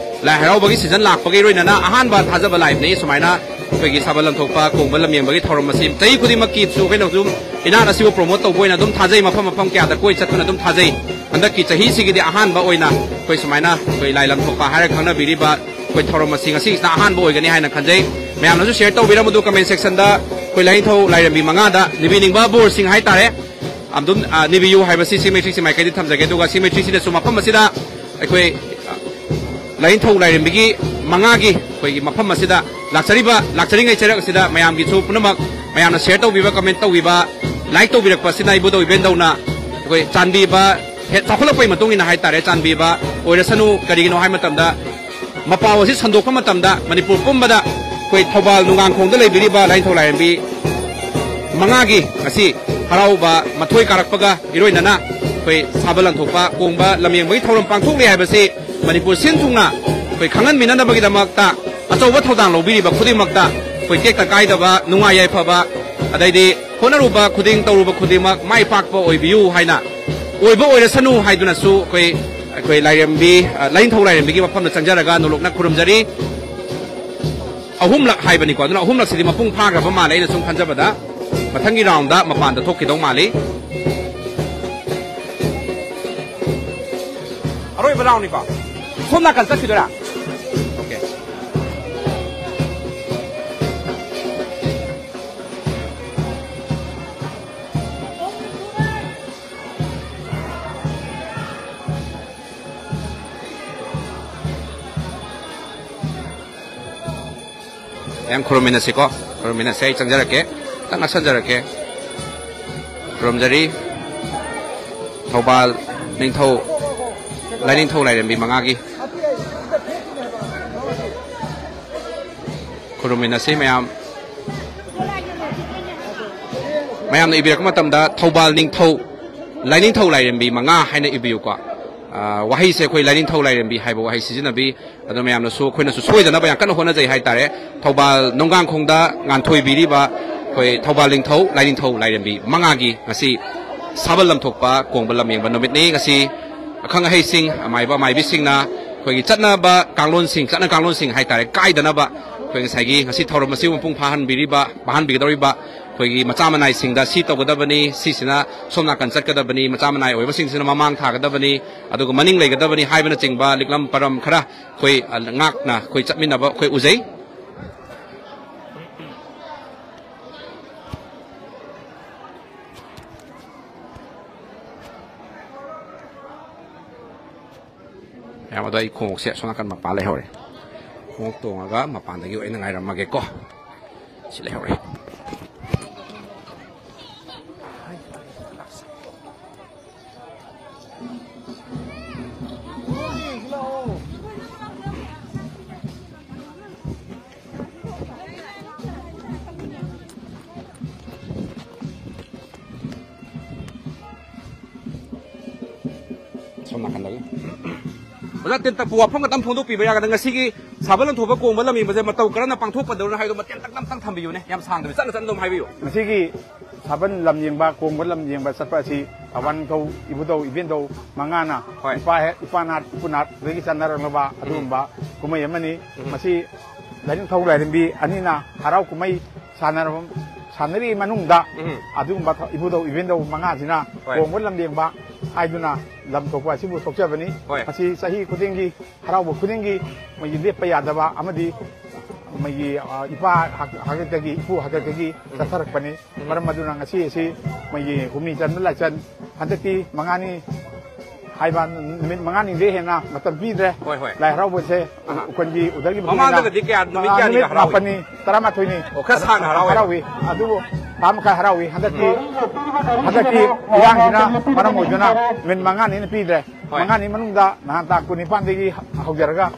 ꯂꯥꯏ ꯍꯔꯥꯎꯕꯒꯤ ꯁꯤꯖꯟ ꯂꯥꯛꯄꯒꯤ ꯏꯔꯣꯏꯅꯅ ꯑꯍꯥꯟꯕ ꯊꯥꯖꯕ ꯂꯥꯏꯕꯅꯤ꯫ ꯁꯨꯃꯥꯏꯅ ꯑꯩꯈꯣꯏꯒꯤ ꯁꯥꯕꯜ ꯂꯝꯊꯣꯛꯄ ꯀꯣꯡꯕ ꯂꯝꯌꯦꯡꯕꯒꯤ ꯊꯧꯔꯝ ꯑꯁꯤ ꯆꯍꯤ ꯈꯨꯗꯤꯡꯃꯛꯀꯤꯁꯨ ꯑꯩꯈꯣꯏꯅ ꯑꯗꯨꯝ ꯏꯅꯥꯠ ꯑꯁꯤꯕꯨ ꯄ꯭ꯔꯣꯃꯣꯠ ꯇꯧꯕ ꯑꯣꯏꯅ ꯑꯗꯨꯝ ꯊꯥꯖꯩ, ꯃꯐꯝ ꯃꯐꯝ ꯀꯌꯥꯗ ꯀꯣꯏ ꯆꯠꯇꯨꯅ ꯑꯗꯨꯝ ꯊꯥꯖꯩ꯫ ꯍꯟꯗꯛꯀꯤ ꯆꯍꯤꯁꯤꯒꯤꯗꯤ ꯑꯍꯥꯟꯕ ꯑꯣꯏꯅ ꯑꯩꯈꯣꯏ ꯁꯨꯃꯥꯏꯅ ꯑꯩꯈꯣꯏ ꯂꯥꯏ ꯂꯝꯊꯣꯛꯄ ꯍꯥꯏꯔꯒ ꯈꯪꯅꯕꯤꯔꯤꯕ ꯑꯩꯈꯣꯏ ꯊꯧꯔꯝ ꯑꯁꯤ ꯉꯁꯤꯁꯤꯅ ꯑꯍꯥꯟꯕ ꯑꯣꯏꯒꯅꯤ ꯍꯥꯏꯅ ꯈꯟꯖꯩ꯫ ꯃꯌꯥꯝꯅꯁꯨ ꯁꯤꯌꯔ ꯇꯧꯕꯤꯔꯝꯃꯨ, ꯀꯃꯦꯟ ꯁꯦꯛꯁꯟꯗ ꯑꯩꯈꯣꯏ ꯂꯥꯏꯅꯤꯡꯊꯧ ꯂꯥꯏꯔꯦꯝꯕꯤ ꯃꯉꯥꯗ ꯅꯤꯕꯤꯅꯤꯡꯕ ꯕꯣꯔꯁꯤꯡ ꯍꯥꯏꯇꯥꯔꯦ꯫ ꯑꯗꯨꯝ, ꯑ, ꯅꯤꯕꯤꯌꯨ ꯍꯥꯏꯕꯁꯤ ꯁꯤ ꯃꯩꯇ꯭ꯔꯤꯁꯤ ꯃꯥꯏꯀꯩꯗ ꯊꯝꯖꯒꯦ꯫ ꯑꯗꯨꯒ ꯁꯤ ꯃꯩꯇ꯭ꯔꯤꯁꯤꯗꯁꯨ ꯃꯐꯝ ꯑꯁꯤꯗ ꯑꯩꯈꯣꯏ, ꯑ, ꯂꯥꯏꯅꯤꯡꯊꯧ ꯂꯥꯏꯔꯦꯝꯕꯤꯒꯤ ꯃꯉꯥꯒꯤ ꯑꯩꯈꯣꯏꯒꯤ ꯃꯐꯝ ꯑꯁꯤꯗ ꯂꯥꯛꯆꯔꯤꯕ, ꯂꯥꯛꯆꯔꯤꯉꯩ ꯆꯩꯔꯛ ꯑꯁꯤꯗ ꯃꯌꯥꯝꯒꯤꯁꯨ ꯄꯨꯝꯅꯃꯛ, ꯃꯌꯥꯝꯅ ꯁꯤꯌꯔ ꯇꯧꯕꯤꯕ, ꯀꯃꯦꯟ ꯇꯧꯕꯤꯕ, ꯂꯥꯏꯛ ꯇꯧꯕꯤꯔꯛꯄ ꯑꯁꯤꯅ ꯏꯕꯨꯙꯧ ꯏꯕꯦꯟꯗꯧꯅ ꯑꯩꯈꯣꯏ ꯆꯥꯟꯕꯤꯕ, ꯍꯦꯛ ꯆꯥꯎꯈꯠꯂꯛꯄꯒꯤ ꯃꯇꯨꯡ ꯏꯟꯅ ꯍꯥꯏꯇꯥꯔꯦ, ꯆꯥꯟꯕꯤꯕ ꯑꯣꯏꯔꯁꯅꯨ꯫ ꯀꯔꯤꯒꯤꯅꯣ ꯍꯥꯏꯕ ꯃꯇꯝꯗ, ꯃꯄꯥꯎ ꯑꯁꯤ ꯁꯟꯗꯣꯛꯄ ꯃꯇꯝꯗ ꯃꯅꯤꯄꯨꯔ ꯄꯨꯝꯕꯗ ꯑꯩꯈꯣꯏ ꯊꯧꯕꯥꯜ ꯅꯨꯡꯉꯥꯡꯈꯣꯡꯗ ꯂꯩꯕꯤꯔꯤꯕ ꯂꯥꯏꯅꯤꯡꯊꯧ ꯂꯥꯏꯔꯦꯝꯕꯤ ꯃꯉꯥꯒꯤ ꯉꯁꯤ ꯍꯔꯥꯎꯕ ꯃꯊꯣꯏ ꯀꯥꯔꯛꯄꯒ ꯏꯔꯣꯏꯅꯅ ꯑꯩꯈꯣꯏ ꯁꯥꯕ ꯂꯥꯟꯊꯣꯛꯄ ꯀꯣꯡꯕ ꯂꯝꯌꯦꯡꯕꯒꯤ ꯊꯧꯔꯝ ꯄꯥꯡꯊꯣꯛꯂꯤ ꯍꯥꯏꯕꯁꯤ ꯃꯅꯤꯄꯨꯔ ꯁꯤꯟ ꯊꯨꯡꯅ ꯑꯩꯈꯣꯏ ꯈꯪꯍꯟꯃꯤꯟꯅꯅꯕꯒꯤꯗꯃꯛꯇ ꯑꯆꯧꯕ ꯊꯧꯗꯥꯡ ꯂꯧꯕꯤꯔꯤꯕ ꯈꯨꯗꯤꯡꯃꯛꯇ ꯑꯩꯈꯣꯏ ꯇꯦꯛꯇ ꯀꯥꯏꯗꯕ, ꯅꯨꯡꯉꯥꯏ ꯌꯥꯏꯐꯕ, ꯑꯗꯩꯗꯤ ꯍꯣꯠꯅꯔꯨꯕ ꯈꯨꯗꯤꯡ, ꯇꯧꯔꯨꯕ ꯈꯨꯗꯤꯡꯃꯛ ꯃꯥꯏ ꯄꯥꯛꯄ ꯑꯣꯏꯕꯤꯌꯨ ꯍꯥꯏꯅ, ꯑꯣꯏꯕ ꯑꯣꯏꯔꯁꯅꯨ ꯍꯥꯏꯗꯨꯅꯁꯨ ꯑꯩꯈꯣꯏ, ꯑꯩꯈꯣꯏ ꯂꯥꯏꯔꯦꯝꯕꯤ, ꯑ, ꯂꯥꯏꯅꯤꯡꯊꯧ ꯂꯥꯏꯔꯦꯝꯕꯤꯒꯤ ꯃꯐꯝꯗ ꯆꯪꯖꯔꯒ ꯅꯣꯂꯨꯛꯅ ꯈꯨꯔꯨꯝꯖꯔꯤ꯫ ꯑꯍꯨꯝꯂꯛ ꯍꯥꯏꯕꯅꯤꯀꯣ, ꯑꯗꯨꯅ ꯑꯍꯨꯝꯂꯛꯁꯤꯗꯤ ꯃꯄꯨꯡ ꯐꯥꯈ꯭ꯔꯕ ꯃꯥꯜꯂꯦ, ꯑꯩꯅ ꯁꯨꯝ ꯈꯟꯖꯕꯗ꯫ ꯃꯊꯪꯒꯤ ꯔꯥꯎꯟꯗ ꯃꯄꯥꯟꯗ ꯊꯣꯛꯈꯤꯗꯧ ꯃꯥꯜꯂꯤ꯫ ꯑꯔꯣꯏꯕ ꯔꯥꯎꯟꯅꯤꯀꯣ꯫ ꯁꯣꯝ ꯅꯥꯀꯟ ꯆꯠꯈꯤꯗꯣꯏꯔꯥ? ꯑꯣꯀꯦ꯫ ꯃꯌꯥꯝ ꯈꯨꯔꯨꯝꯃꯤꯟꯅꯁꯤꯀꯣ꯫ ꯈꯨꯔꯨꯝꯃꯤꯟꯅꯁꯦ꯫ ꯑꯩ ꯆꯪꯖꯔꯛꯀꯦ, ꯈꯤꯇꯪ ꯅꯛꯁꯟꯖꯔꯛꯀꯦ꯫ ꯈꯨꯔꯨꯝꯖꯔꯤ꯫ ꯊꯧꯕꯥꯜ ꯅꯤꯡꯊꯧ, ꯂꯥꯏꯅꯤꯡꯊꯧ ꯂꯥꯏꯔꯦꯝꯕꯤ ꯃꯉꯥꯒꯤ ꯈꯨꯔꯨꯝꯃꯤꯟꯅꯁꯤ ꯃꯌꯥꯝ꯫ ꯃꯌꯥꯝꯅ ꯏꯕꯤꯔꯛꯄ ꯃꯇꯝꯗ ꯊꯧꯕꯥꯜ ꯅꯤꯡꯊꯧ, ꯂꯥꯏꯅꯤꯡꯊꯧ ꯂꯥꯏꯔꯦꯝꯕꯤ ꯃꯉꯥ ꯍꯥꯏꯅ ꯏꯕꯤꯌꯨꯀꯣ꯫ ꯑ, ꯋꯥꯍꯩꯁꯦ ꯑꯩꯈꯣꯏ ꯂꯥꯏꯅꯤꯡꯊꯧ ꯂꯥꯏꯔꯦꯝꯕꯤ ꯍꯥꯏꯕ ꯋꯥꯍꯩ ꯁꯤꯖꯤꯟꯅꯕꯤ꯫ ꯑꯗꯣ ꯃꯌꯥꯝꯅꯁꯨ, ꯑꯩꯈꯣꯏꯅꯁꯨ ꯁꯣꯏꯗꯅꯕ ꯌꯥꯝ ꯀꯟꯅ ꯍꯣꯠꯅꯖꯩ ꯍꯥꯏꯇꯥꯔꯦ꯫ ꯊꯧꯕꯥꯜ ꯅꯣꯡꯒꯥꯡꯈꯣꯡꯗ ꯉꯥꯟꯊꯣꯏꯕꯤꯔꯤꯕ ꯑꯩꯈꯣꯏ ꯊꯧꯕꯥꯜ ꯅꯤꯡꯊꯧ, ꯂꯥꯏꯅꯤꯡꯊꯧ ꯂꯥꯏꯔꯦꯝꯕꯤ ꯃꯉꯥꯒꯤ ꯉꯁꯤ ꯁꯥꯕꯜ ꯂꯝꯊꯣꯛꯄ ꯀꯣꯡꯕ ꯂꯝꯌꯦꯡꯕ ꯅꯨꯃꯤꯠꯅꯤ꯫ ꯉꯁꯤ ꯑꯈꯪ ꯑꯍꯩꯁꯤꯡ, ꯑꯃꯥꯏꯕ ꯑꯃꯥꯏꯕꯤꯁꯤꯡꯅ ꯑꯩꯈꯣꯏꯒꯤ ꯆꯠꯅꯕ ꯀꯥꯡꯂꯣꯟꯁꯤꯡ, ꯆꯠꯅ ꯀꯥꯡꯂꯣꯟꯁꯤꯡ ꯍꯥꯏꯇꯥꯔꯦ, ꯀꯥꯏꯗꯅꯕ ꯑꯩꯈꯣꯏ ꯉꯁꯥꯏꯒꯤ ꯉꯁꯤ ꯊꯧꯔꯝ ꯑꯁꯤꯕꯨ ꯃꯄꯨꯡ ꯐꯥꯍꯟꯕꯤꯔꯤꯕ, ꯐꯥꯍꯟꯕꯤꯒꯗꯧꯔꯤꯕ ꯑꯩꯈꯣꯏꯒꯤ ꯃꯆꯥ ꯃꯅꯥꯏꯁꯤꯡꯗ ꯁꯤ ꯇꯧꯒꯗꯕꯅꯤ, ꯁꯤꯁꯤꯅ ꯁꯣꯝ ꯅꯥꯀꯟ ꯆꯠꯀꯗꯕꯅꯤ, ꯃꯆꯥ ꯃꯅꯥꯏ ꯑꯣꯏꯕꯁꯤꯡꯁꯤꯅ ꯃꯃꯥꯡ ꯊꯥꯒꯗꯕꯅꯤ, ꯑꯗꯨꯒ ꯃꯅꯤꯡ ꯂꯩꯒꯗꯕꯅꯤ ꯍꯥꯏꯕꯅꯆꯤꯡꯕ ꯂꯤꯛꯂꯝ ꯄꯔꯝ ꯈꯔ ꯑꯩꯈꯣꯏ, ꯑ, ꯉꯥꯛꯅ ꯑꯩꯈꯣꯏ ꯆꯠꯃꯤꯟꯅꯕ ꯑꯩꯈꯣꯏ ꯎꯖꯩ꯫ ꯃꯌꯥꯝ ꯑꯗꯣ ꯑꯩ ꯈꯣꯡꯎꯞꯁꯦ ꯑꯁꯣꯝ ꯅꯥꯀꯟ ꯃꯄꯥꯟ ꯂꯩꯍꯧꯔꯦ꯫ ꯈꯣꯡꯎꯞ ꯇꯣꯡꯉꯒ ꯃꯄꯥꯟꯗꯒꯤ ꯑꯣꯏꯅ ꯉꯥꯏꯔꯝꯃꯒꯦꯀꯣ꯫ ꯁꯤ ꯂꯩꯍꯧꯔꯦ꯫ ꯁꯣꯝ ꯅꯥꯀꯟꯗꯒꯤ꯫ ꯑꯣꯖꯥ, ꯇꯦꯟꯇꯛꯄ ꯋꯥꯐꯝ ꯈꯛꯇꯪ ꯐꯣꯡꯗꯣꯛꯄꯤꯕ ꯌꯥꯒꯗ꯭ꯔꯥ? ꯉꯁꯤꯒꯤ ꯁꯥꯕꯜ ꯂꯝꯊꯣꯛꯄ ꯀꯣꯡꯕ ꯂꯝ ꯌꯦꯡꯕꯁꯦ ꯃꯇꯧ ꯀꯔꯝꯅ ꯄꯥꯡꯊꯣꯛꯀꯗꯧꯔꯤꯅꯣ ꯍꯥꯏꯕꯗꯣ ꯃꯇꯦꯟ ꯇꯛꯅ ꯑꯝꯇꯪ ꯊꯝꯕꯤꯌꯨꯅꯦ, ꯌꯥꯝ ꯁꯥꯡꯗꯕꯤ ꯆꯠꯅ ꯆꯠꯅ ꯑꯗꯨꯝ ꯍꯥꯏꯕꯤꯌꯨ꯫ ꯉꯁꯤꯒꯤ ꯁꯥꯕꯜ ꯂꯝ ꯌꯦꯡꯕ, ꯀꯣꯡꯕ ꯂꯝ ꯌꯦꯡꯕ ꯆꯠꯄ ꯑꯁꯤ ꯊꯧꯕꯥꯜ ꯅꯤꯡꯊꯧ ꯏꯕꯨꯙꯧ ꯏꯕꯦꯟꯙꯧ ꯃꯉꯥꯅ ꯍꯣꯏ꯫ ꯏꯄꯥ ꯍꯦꯛ ꯏꯄꯥꯅꯥꯠ ꯏꯄꯨꯅꯥꯠꯇꯒꯤ ꯆꯠꯅꯔꯛꯂꯕ ꯎꯝ꯫ ꯑꯗꯨꯒꯨꯝꯕ ꯀꯨꯝꯍꯩ ꯑꯃꯅꯤ꯫ ꯎꯝ꯫ ꯃꯁꯤ ꯂꯥꯏꯅꯤꯡꯊꯧ ꯂꯥꯏꯔꯦꯝꯕꯤ ꯑꯅꯤꯅ ꯍꯔꯥꯎ ꯀꯨꯝꯍꯩ ꯁꯥꯟꯅꯔꯕ ꯁꯥꯟꯅꯔꯤꯉꯩ ꯃꯅꯨꯡꯗ ꯎꯝ꯫ ꯑꯗꯨꯒꯨꯝꯕ ꯊ- ꯏꯕꯨꯙꯧ ꯏꯕꯦꯟꯙꯧ ꯃꯉꯥꯁꯤꯅ ꯍꯣꯏ꯫ ꯀꯣꯡꯕ ꯂꯝ ꯌꯦꯡꯕ ꯍꯥꯏꯗꯨꯅ ꯂꯝ ꯊꯣꯛꯄ ꯑꯁꯤꯕꯨ ꯊꯣꯛꯆꯕꯅꯤ꯫ ꯍꯣꯏ꯫ ꯃꯁꯤ ꯆꯍꯤ ꯈꯨꯗꯤꯡꯒꯤ ꯍꯔꯥꯎꯕ ꯈꯨꯗꯤꯡꯒꯤ ꯃꯣꯏꯒꯤ ꯂꯦꯞꯄ ꯌꯥꯗꯕ ꯑꯃꯗꯤ ꯃꯣꯏꯒꯤ, ꯑ, ꯏꯄꯥ ꯍꯥꯛ-, ꯍꯥꯛꯇꯛꯇꯒꯤ, ꯏꯄꯨ ꯍꯥꯛꯇꯛꯇꯒꯤ ꯎꯝ꯫ ꯆꯠꯊꯔꯛꯄꯅꯤ꯫ ꯎꯝ꯫ ꯃꯔꯝ ꯑꯗꯨꯅ ꯉꯁꯤ ꯑꯁꯤ ꯃꯣꯏꯒꯤ ꯍꯨꯝꯅꯤ ꯆꯟꯕ ꯂꯥꯏꯆꯟ ꯍꯟꯗꯛꯇꯤ ꯃꯉꯥꯅꯤ ꯍꯥꯏꯕ ꯅꯨꯃꯤꯠ ꯃꯉꯥꯅꯤꯗꯩ ꯍꯦꯟꯅ ꯃꯇꯝ ꯄꯤꯗ꯭ꯔꯦ꯫ ꯍꯣꯏ, ꯍꯣꯏ꯫ ꯂꯥꯏ ꯍꯔꯥꯎꯕꯁꯦ ꯑꯍꯥ꯫ ꯎꯈ꯭ꯋꯥꯜꯒꯤ ꯑꯣꯔꯗꯔꯒꯤ ꯃꯇꯨꯡ ꯏꯟꯅ ꯃꯃꯥꯡꯗꯒꯗꯤ ꯀꯌꯥ, ꯅꯨꯃꯤꯠ ꯑ, ꯀꯌꯥꯅꯤꯒ ꯅꯨꯃꯤꯠ ꯍꯔꯥꯎꯏ? ꯃꯥꯄꯟꯅꯤ, ꯇꯔꯥꯃꯥꯊꯣꯏꯅꯤ꯫ ꯑꯣ, ꯈꯔ ꯁꯥꯡꯅ ꯍꯔꯥꯎꯋꯦꯕ꯫ ꯍꯔꯥꯎꯏ꯫ ꯑꯗꯨꯕꯨ ꯊꯥ ꯃꯈꯥꯏ ꯍꯔꯥꯎꯏ꯫ ꯍꯟꯗꯛꯇꯤ, ꯎꯝ꯫ ꯍꯟꯗꯛꯇꯤ ꯏꯔꯥꯡꯁꯤꯅ ꯃꯔꯝ ꯑꯣꯏꯗꯨꯅ ꯅꯨꯃꯤꯠ ꯃꯉꯥꯅꯤꯅ ꯄꯤꯗ꯭ꯔꯦ꯫ ꯍꯣꯏ꯫ ꯃꯉꯥꯅꯤ ꯃꯅꯨꯡꯗ ꯅꯍꯥꯟ ꯇꯥꯡ ꯀꯨꯟꯅꯤꯄꯥꯟꯗꯒꯤ ꯍꯧꯖꯔꯒ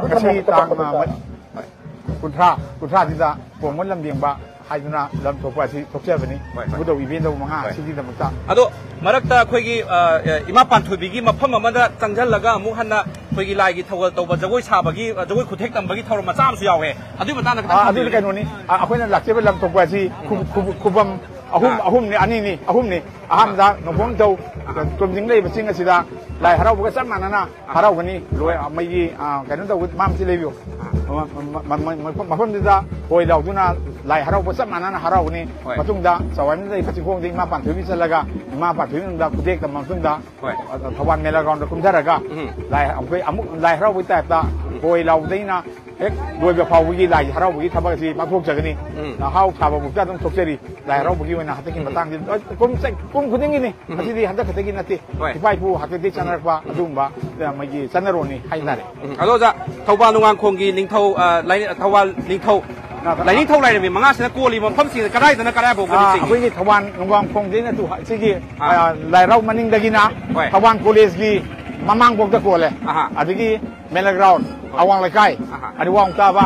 ꯉꯁꯤ ꯇꯥꯡ, ꯑ, ꯀꯨꯟꯊ꯭ꯔꯥ, ꯀꯨꯟꯊ꯭ꯔꯥꯁꯤꯗ ꯀꯣꯡꯕ ꯂꯝ ꯌꯦꯡꯕ ꯍꯥꯏꯗꯨꯅ ꯂꯝ ꯊꯣꯛꯄ ꯑꯁꯤ ꯊꯣꯛꯆꯕꯅꯤ꯫ ꯍꯣꯏ, ꯍꯣꯏ꯫ ꯏꯕꯨꯙꯧ ꯏꯕꯦꯟꯙꯧ ꯃꯉꯥ ꯍꯣꯏ꯫ ꯑꯁꯤꯒꯤꯗꯃꯛꯇ꯫ ꯑꯗꯣ ꯃꯔꯛꯇ ꯑꯩꯈꯣꯏꯒꯤ, ꯑ, ꯑ, ꯏꯃꯥ ꯄꯥꯟꯊꯣꯏꯕꯤꯒꯤ ꯃꯐꯝ ꯑꯃꯗ ꯆꯪꯁꯤꯜꯂꯒ ꯑꯃꯨꯛ ꯍꯟꯅ ꯑꯩꯈꯣꯏꯒꯤ ꯂꯥꯏꯒꯤ ꯊꯧꯒꯜ ꯇꯧꯕ, ꯖꯒꯣꯏ ꯁꯥꯕꯒꯤ, ꯑ, ꯖꯒꯣꯏ ꯈꯨꯊꯦꯛ ꯇꯝꯕꯒꯤ ꯊꯧꯔꯝ ꯃꯆꯥ ꯑꯃꯁꯨ ꯌꯥꯎꯋꯦ꯫ ꯑꯗꯨꯒꯤ ꯃꯇꯥꯡꯗ ꯈꯤꯇꯪ ꯑꯥ, ꯑꯗꯨꯗꯤ ꯊꯝꯕꯤꯌꯨꯅꯦ꯫ ꯀꯩꯅꯣꯅꯤ꯫ ꯑ, ꯑꯩꯈꯣꯏꯅ ꯂꯥꯛꯆꯔꯤꯕ ꯂꯝ ꯊꯣꯛꯄ ꯑꯁꯤ ꯈꯨ-, ꯎꯝ꯫ ꯈꯨ-, ꯈꯨꯕꯝ ꯑꯍꯨꯝ, ꯑꯥ꯫ ꯑꯍꯨꯝꯅꯤ, ꯑꯅꯤꯅꯤ, ꯑꯍꯨꯝꯅꯤ꯫ ꯑꯍꯥꯟꯕꯗ ꯅꯣꯡꯄꯣꯛ ꯅꯤꯡꯊꯧ ꯑꯥ꯫ ꯇꯣꯝꯖꯤꯡ ꯂꯩꯕ ꯆꯤꯡ ꯑꯁꯤꯗ ꯂꯥꯏ ꯍꯔꯥꯎꯕꯒ ꯆꯞ ꯃꯥꯟꯅꯅ ꯑꯥ꯫ ꯍꯔꯥꯎꯒꯅꯤ꯫ ꯂꯣꯏ-, ꯃꯩꯒꯤ, ꯑꯥ, ꯀꯩꯅꯣ ꯇꯧꯕ, ꯃꯥ ꯑꯃꯁꯨ ꯂꯩꯕꯤꯌꯨ꯫ ꯑꯥ꯫ ꯃ-, ꯃ-, ꯃ-, ꯃ-, ꯃꯐꯝꯗꯨꯗ ꯍꯣꯏ ꯂꯥꯎꯗꯨꯅ ꯂꯥꯏ ꯍꯔꯥꯎꯕ ꯆꯞ ꯃꯥꯟꯅꯅ ꯍꯔꯥꯎꯒꯅꯤ꯫ ꯍꯣꯏ꯫ ꯃꯇꯨꯡꯗ ꯆꯥꯎꯃꯟꯗ ꯂꯩꯕ ꯆꯤꯡꯈꯣꯡꯗ ꯏꯃꯥ ꯄꯥꯟꯊꯣꯏꯕꯤ ꯆꯠꯂꯒ ꯏꯃꯥ ꯄꯥꯟꯊꯣꯏꯕꯤ ꯃꯅꯨꯡꯗ ꯈꯨꯗꯦꯛ ꯇꯝꯕ ꯃꯇꯨꯡꯗ ꯍꯣꯏ꯫ ꯑ, ꯊꯧꯕꯥꯜ ꯃꯦꯂꯥ ꯒ꯭ꯔꯥꯎꯟꯗ ꯀꯨꯝꯊꯔꯒ ꯎꯝ꯫ ꯂꯥꯏ, ꯑꯩꯈꯣꯏ ꯑꯃꯨꯛ ꯂꯥꯏ ꯍꯔꯥꯎꯕꯒꯤ ꯇꯥꯏꯞꯇ ꯎꯝ꯫ ꯍꯣꯏ ꯂꯥꯎꯕꯗꯩꯅ ꯍꯦꯛ ꯂꯣꯏꯕ ꯐꯥꯎꯕꯒꯤ ꯂꯥꯏ ꯍꯔꯥꯎꯕꯒꯤ ꯊꯕꯛ ꯑꯁꯤ ꯄꯥꯡꯊꯣꯛꯆꯒꯅꯤ꯫ ꯎꯝ꯫ ꯍꯥꯎ ꯁꯥꯕ ꯐꯥꯎꯗ ꯑꯗꯨꯝ ꯊꯣꯛꯆꯔꯤ꯫ ꯂꯥꯏ ꯍꯔꯥꯎꯕꯒꯤ ꯑꯣꯏꯅ ꯍꯟꯗꯛꯀꯤ ꯎꯝ꯫ ꯃꯇꯥꯡꯁꯤꯗ, ꯑ, ꯀꯨꯝ ꯆ-, ꯀꯨꯝ ꯈꯨꯗꯤꯡꯒꯤꯅꯤ꯫ ꯎꯝ꯫ ꯃꯁꯤꯗꯤ ꯍꯟꯗꯛ ꯈꯛꯇꯒꯤ ꯅꯠꯇꯦ꯫ ꯍꯣꯏ꯫ ꯏꯄꯥ ꯏꯄꯨ ꯍꯥꯛꯇꯛꯇꯒꯤ ꯆꯠꯅꯔꯛꯄ ꯎꯝ꯫ ꯑꯗꯨꯒꯨꯝꯕ, ꯑ, ꯃꯣꯏꯒꯤ ꯆꯠꯅꯔꯣꯜꯅꯤ ꯍꯥꯏꯇꯥꯔꯦ꯫ ꯎꯝ꯫ ꯑꯗꯣ ꯑꯣꯖꯥ, ꯊꯧꯕꯥꯜ ꯅꯣꯡꯉꯥꯡꯈꯣꯡꯒꯤ ꯅꯤꯡꯊꯧ, ꯑ, ꯂꯥꯏ-, ꯊꯧꯕꯥꯜ ꯅꯤꯡꯊꯧ, ꯑ, ꯂꯥꯏꯅꯤꯡꯊꯧ ꯂꯥꯏꯔꯦꯝꯕꯤ ꯃꯉꯥꯁꯤꯅ ꯀꯣꯜꯂꯤꯕ ꯃꯐꯝꯁꯤꯡꯁꯦ ꯀꯗꯥꯏꯗꯅ ꯀꯗꯥꯏ ꯐꯥꯎꯕꯅꯤ ꯑ, ꯆꯤꯡꯉꯤ? ꯑꯩꯈꯣꯏꯒꯤ ꯊꯧꯕꯥꯜ ꯅꯣꯡꯉꯥꯡꯈꯣꯡꯗꯩꯅ ꯇꯨ-, ꯁꯤꯒꯤ, ꯑ꯫ ꯑ, ꯂꯥꯏ ꯍꯔꯥꯎ ꯃꯅꯤꯡꯗꯒꯤꯅ ꯍꯣꯏ꯫ ꯊꯧꯕꯥꯜ ꯀꯣꯂꯦꯖꯀꯤ ꯃꯃꯥꯡꯐꯥꯎꯗ ꯀꯣꯜꯂꯦ꯫ ꯑꯍꯥ꯫ ꯑꯗꯒꯤ ꯃꯦꯂꯥ ꯒ꯭ꯔꯥꯎꯟ, ꯍꯣꯏ꯫ ꯑꯋꯥꯡ ꯂꯩꯀꯥꯏ, ꯑꯍꯥ꯫ ꯑꯗꯩ ꯋꯥꯡ ꯇꯥꯕ,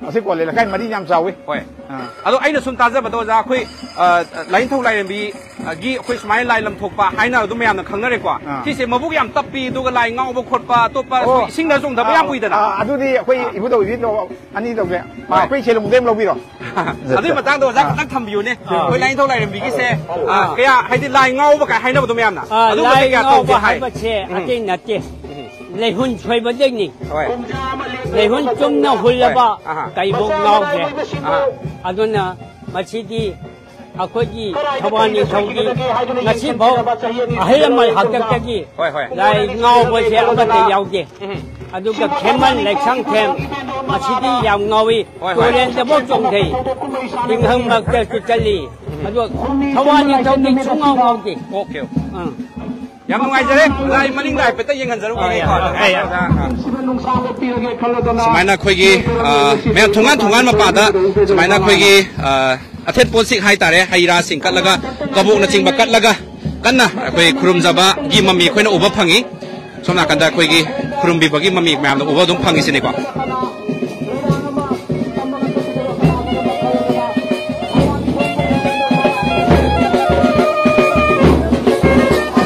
ꯑꯁꯤ ꯀꯣꯜꯂꯦ ꯂꯩꯀꯥꯏ ꯃꯔꯤ ꯌꯥꯝ ꯆꯥꯎꯋꯤ꯫ ꯍꯣꯏ꯫ ꯑꯥ꯫ ꯑꯗꯣ ꯑꯩꯅ ꯁꯨꯝ ꯇꯥꯖꯕꯗ ꯑꯣꯖꯥ, ꯑꯩꯈꯣꯏ, ꯑ, ꯂꯥꯏꯅꯤꯡꯊꯧ ꯂꯥꯏꯔꯦꯝꯕꯤ, ꯑ, ꯒꯤ ꯑꯩꯈꯣꯏ ꯁꯨꯃꯥꯏꯅ ꯂꯥꯏ ꯂꯝ ꯊꯣꯛꯄ ꯍꯥꯏꯅ ꯑꯗꯨꯝ ꯃꯌꯥꯝꯅ ꯈꯪꯅꯔꯦꯀꯣ꯫ ꯑꯥ꯫ ꯁꯤꯁꯦ ꯃꯕꯨꯛ ꯌꯥꯝ ꯇꯞꯄꯤ, ꯑꯗꯨꯒ ꯂꯥꯏ ꯉꯥꯎꯕ ꯈꯣꯠꯄ, ꯑꯇꯣꯞꯄ ꯑꯣ꯫ ꯏꯁꯤꯡꯗ ꯆꯣꯡꯊꯕ ꯌꯥꯝ ꯎꯏꯗꯅ꯫ ꯑꯥ, ꯑꯗꯨꯗꯤ ꯑꯩꯈꯣꯏ ꯑꯥ꯫ ꯏꯕꯨꯙꯧ ꯏꯕꯤ ꯂꯧ-, ꯑꯅꯤ ꯂꯧꯒꯦ꯫ ꯑꯥ, ꯍꯣꯏ꯫ ꯑꯩꯈꯣꯏ ꯁꯦꯂꯨꯡꯗꯩ ꯑꯃ ꯂꯧꯕꯤꯔꯣ꯫ ꯑꯗꯨꯒꯤ ꯃꯇꯥꯡꯗ ꯑꯣꯖꯥ ꯑꯥ꯫ ꯈꯤꯇꯪ ꯊꯝꯕꯤꯌꯨꯅꯦ꯫ ꯑꯥ꯫ ꯑꯩꯈꯣꯏ ꯂꯥꯏꯅꯤꯡꯊꯧ ꯂꯥꯏꯔꯦꯝꯕꯤꯒꯤꯁꯦ, ꯑꯥ, ꯑꯥ꯫ ꯀꯌꯥ, ꯍꯥꯏꯗꯤ ꯂꯥꯏ ꯉꯥꯎꯕ ꯀꯥꯏ ꯍꯥꯏꯅꯕꯗꯣ ꯃꯌꯥꯝꯅ꯫ ꯑꯥ, ꯑꯗꯨꯝꯕꯁꯦ ꯂꯥꯏ ꯀꯌꯥ ꯉꯥꯎꯕ ꯇꯧꯗꯦ ꯍꯥꯏ꯫ ꯍꯥꯏꯕꯁꯦ ꯎꯝ꯫ ꯑꯇꯩ ꯅꯠꯇꯦ꯫ ꯎꯝ꯫ ꯂꯩꯍꯨꯟ ꯁꯣꯏꯕꯗꯒꯤꯅꯤ꯫ ꯍꯣꯏ꯫ ꯂꯩꯍꯨꯟ ꯆꯨꯝꯅ ꯍꯨꯜꯂꯕ ꯍꯣꯏ꯫ ꯑꯍꯥ꯫ ꯀꯩꯐꯧ ꯉꯥꯎꯗꯦ꯫ ꯑꯍꯥ꯫ ꯑꯗꯨꯅ ꯃꯁꯤꯗꯤ ꯑꯩꯈꯣꯏꯒꯤ ꯊꯧꯕꯥꯜ ꯅꯤꯡꯊꯧꯒꯤ ꯉꯁꯤꯐꯥꯎ ꯑꯍꯜ ꯂꯃꯟ ꯍꯥꯛꯇꯛꯇꯒꯤ ꯍꯣꯏ, ꯍꯣꯏ꯫ ꯂꯥꯏ ꯉꯥꯎꯕꯁꯦ ꯑꯃꯠꯇ ꯌꯥꯎꯗꯦ꯫ ꯎꯝ꯫ ꯑꯗꯨꯒ ꯈꯦꯃꯟ ꯂꯩꯁꯥꯡꯊꯦꯝ ꯃꯁꯤꯗꯤ ꯌꯥꯝ ꯉꯥꯎꯏ꯫ ꯍꯣꯏ, ꯍꯣꯏ꯫ ꯇꯨꯔꯦꯜꯗꯐꯥꯎ ꯆꯣꯡꯊꯩ꯫ ꯆꯤꯡꯈꯪ ꯃꯔꯛꯇꯁꯨ ꯆꯠꯂꯤ꯫ ꯎꯝ꯫ ꯑꯗꯣ ꯊꯧꯕꯥꯜ ꯅꯤꯡꯊꯧꯗꯤ ꯁꯨꯡꯉꯥꯎ ꯉꯥꯎꯗꯦ꯫ Okay, okay. ꯑꯥ꯫ ꯌꯥꯝ ꯅꯨꯡꯉꯥꯏꯖꯔꯦ꯫ ꯑꯣꯖꯥ, ꯑꯩ ꯃꯅꯤꯡꯗ ꯍꯥꯏꯐꯦꯠꯇ ꯌꯦꯡꯍꯟꯖꯔꯨꯈꯤꯒꯦꯀꯣ꯫ ꯑꯥ, ꯌꯥꯏ, ꯌꯥꯏ, ꯌꯥꯏ꯫ ꯑꯣꯖꯥ, ꯑꯥ꯫ ꯁꯨꯃꯥꯏꯅ ꯑꯩꯈꯣꯏꯒꯤ, ꯑ, ꯃꯌꯥꯝ ꯊꯣꯡꯒꯥꯟ ꯊꯣꯡꯒꯥꯟ ꯃꯄꯥꯗ ꯁꯨꯃꯥꯏꯅ ꯑꯩꯈꯣꯏꯒꯤ, ꯑ, ꯑꯊꯦꯠ ꯄꯣꯠꯁꯤꯛ ꯍꯥꯏꯇꯥꯔꯦ, ꯍꯩ ꯔꯥꯁꯤꯡ ꯀꯠꯂꯒ, ꯀꯕꯣꯛꯅꯆꯤꯡꯕ ꯀꯠꯂꯒ ꯀꯟꯅ ꯑꯩꯈꯣꯏ ꯈꯨꯔꯨꯝꯖꯕꯒꯤ ꯃꯃꯤ ꯑꯩꯈꯣꯏꯅ ꯎꯕ ꯐꯪꯉꯤ꯫ ꯁꯣꯝ ꯅꯥꯀꯟꯗ ꯑꯩꯈꯣꯏꯒꯤ ꯈꯨꯔꯨꯝꯕꯤꯕꯒꯤ ꯃꯃꯤ ꯃꯌꯥꯝꯅ ꯎꯕ ꯑꯗꯨꯝ ꯐꯪꯉꯤꯁꯤꯅꯤꯀꯣ꯫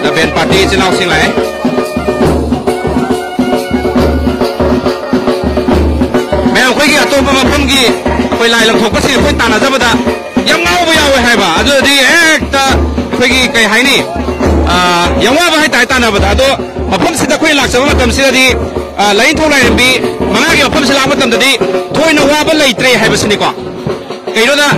The band party ꯏꯆꯤꯜ ꯏꯅꯥꯎꯁꯤꯡ ꯂꯥꯛꯑꯦ꯫ ꯃꯌꯥꯝ, ꯑꯩꯈꯣꯏꯒꯤ ꯑꯇꯣꯞꯄ ꯃꯐꯝꯒꯤ ꯑꯩꯈꯣꯏ ꯂꯥꯏ ꯂꯝꯊꯣꯛꯄꯁꯤꯡ ꯑꯩꯈꯣꯏ ꯇꯥꯟꯅꯖꯕꯗ ꯌꯥꯝ ꯉꯥꯎꯕ ꯌꯥꯎꯋꯦ ꯍꯥꯏꯕ꯫ ꯑꯗꯨꯗꯤ ꯍꯦꯛꯇ ꯑꯩꯈꯣꯏꯒꯤ ꯀꯩ ꯍꯥꯏꯅꯤ, ꯑ, ꯌꯥꯝ ꯋꯥꯕ ꯍꯥꯏꯇꯥꯔꯦ ꯇꯥꯟꯅꯕꯗ꯫ ꯑꯗꯣ ꯃꯐꯝꯁꯤꯗ ꯑꯩꯈꯣꯏ ꯂꯥꯛꯆꯕ ꯃꯇꯝꯁꯤꯗꯗꯤ, ꯑ, ꯂꯥꯏꯅꯤꯡꯊꯧ ꯂꯥꯏꯔꯦꯝꯕꯤ ꯃꯉꯥꯒꯤ ꯃꯐꯝꯁꯤ ꯂꯥꯛꯄ ꯃꯇꯝꯗꯗꯤ ꯊꯣꯏꯅ ꯋꯥꯕ ꯂꯩꯇ꯭ꯔꯦ ꯍꯥꯏꯕꯁꯤꯅꯤꯀꯣ꯫ ꯀꯩꯅꯣꯗ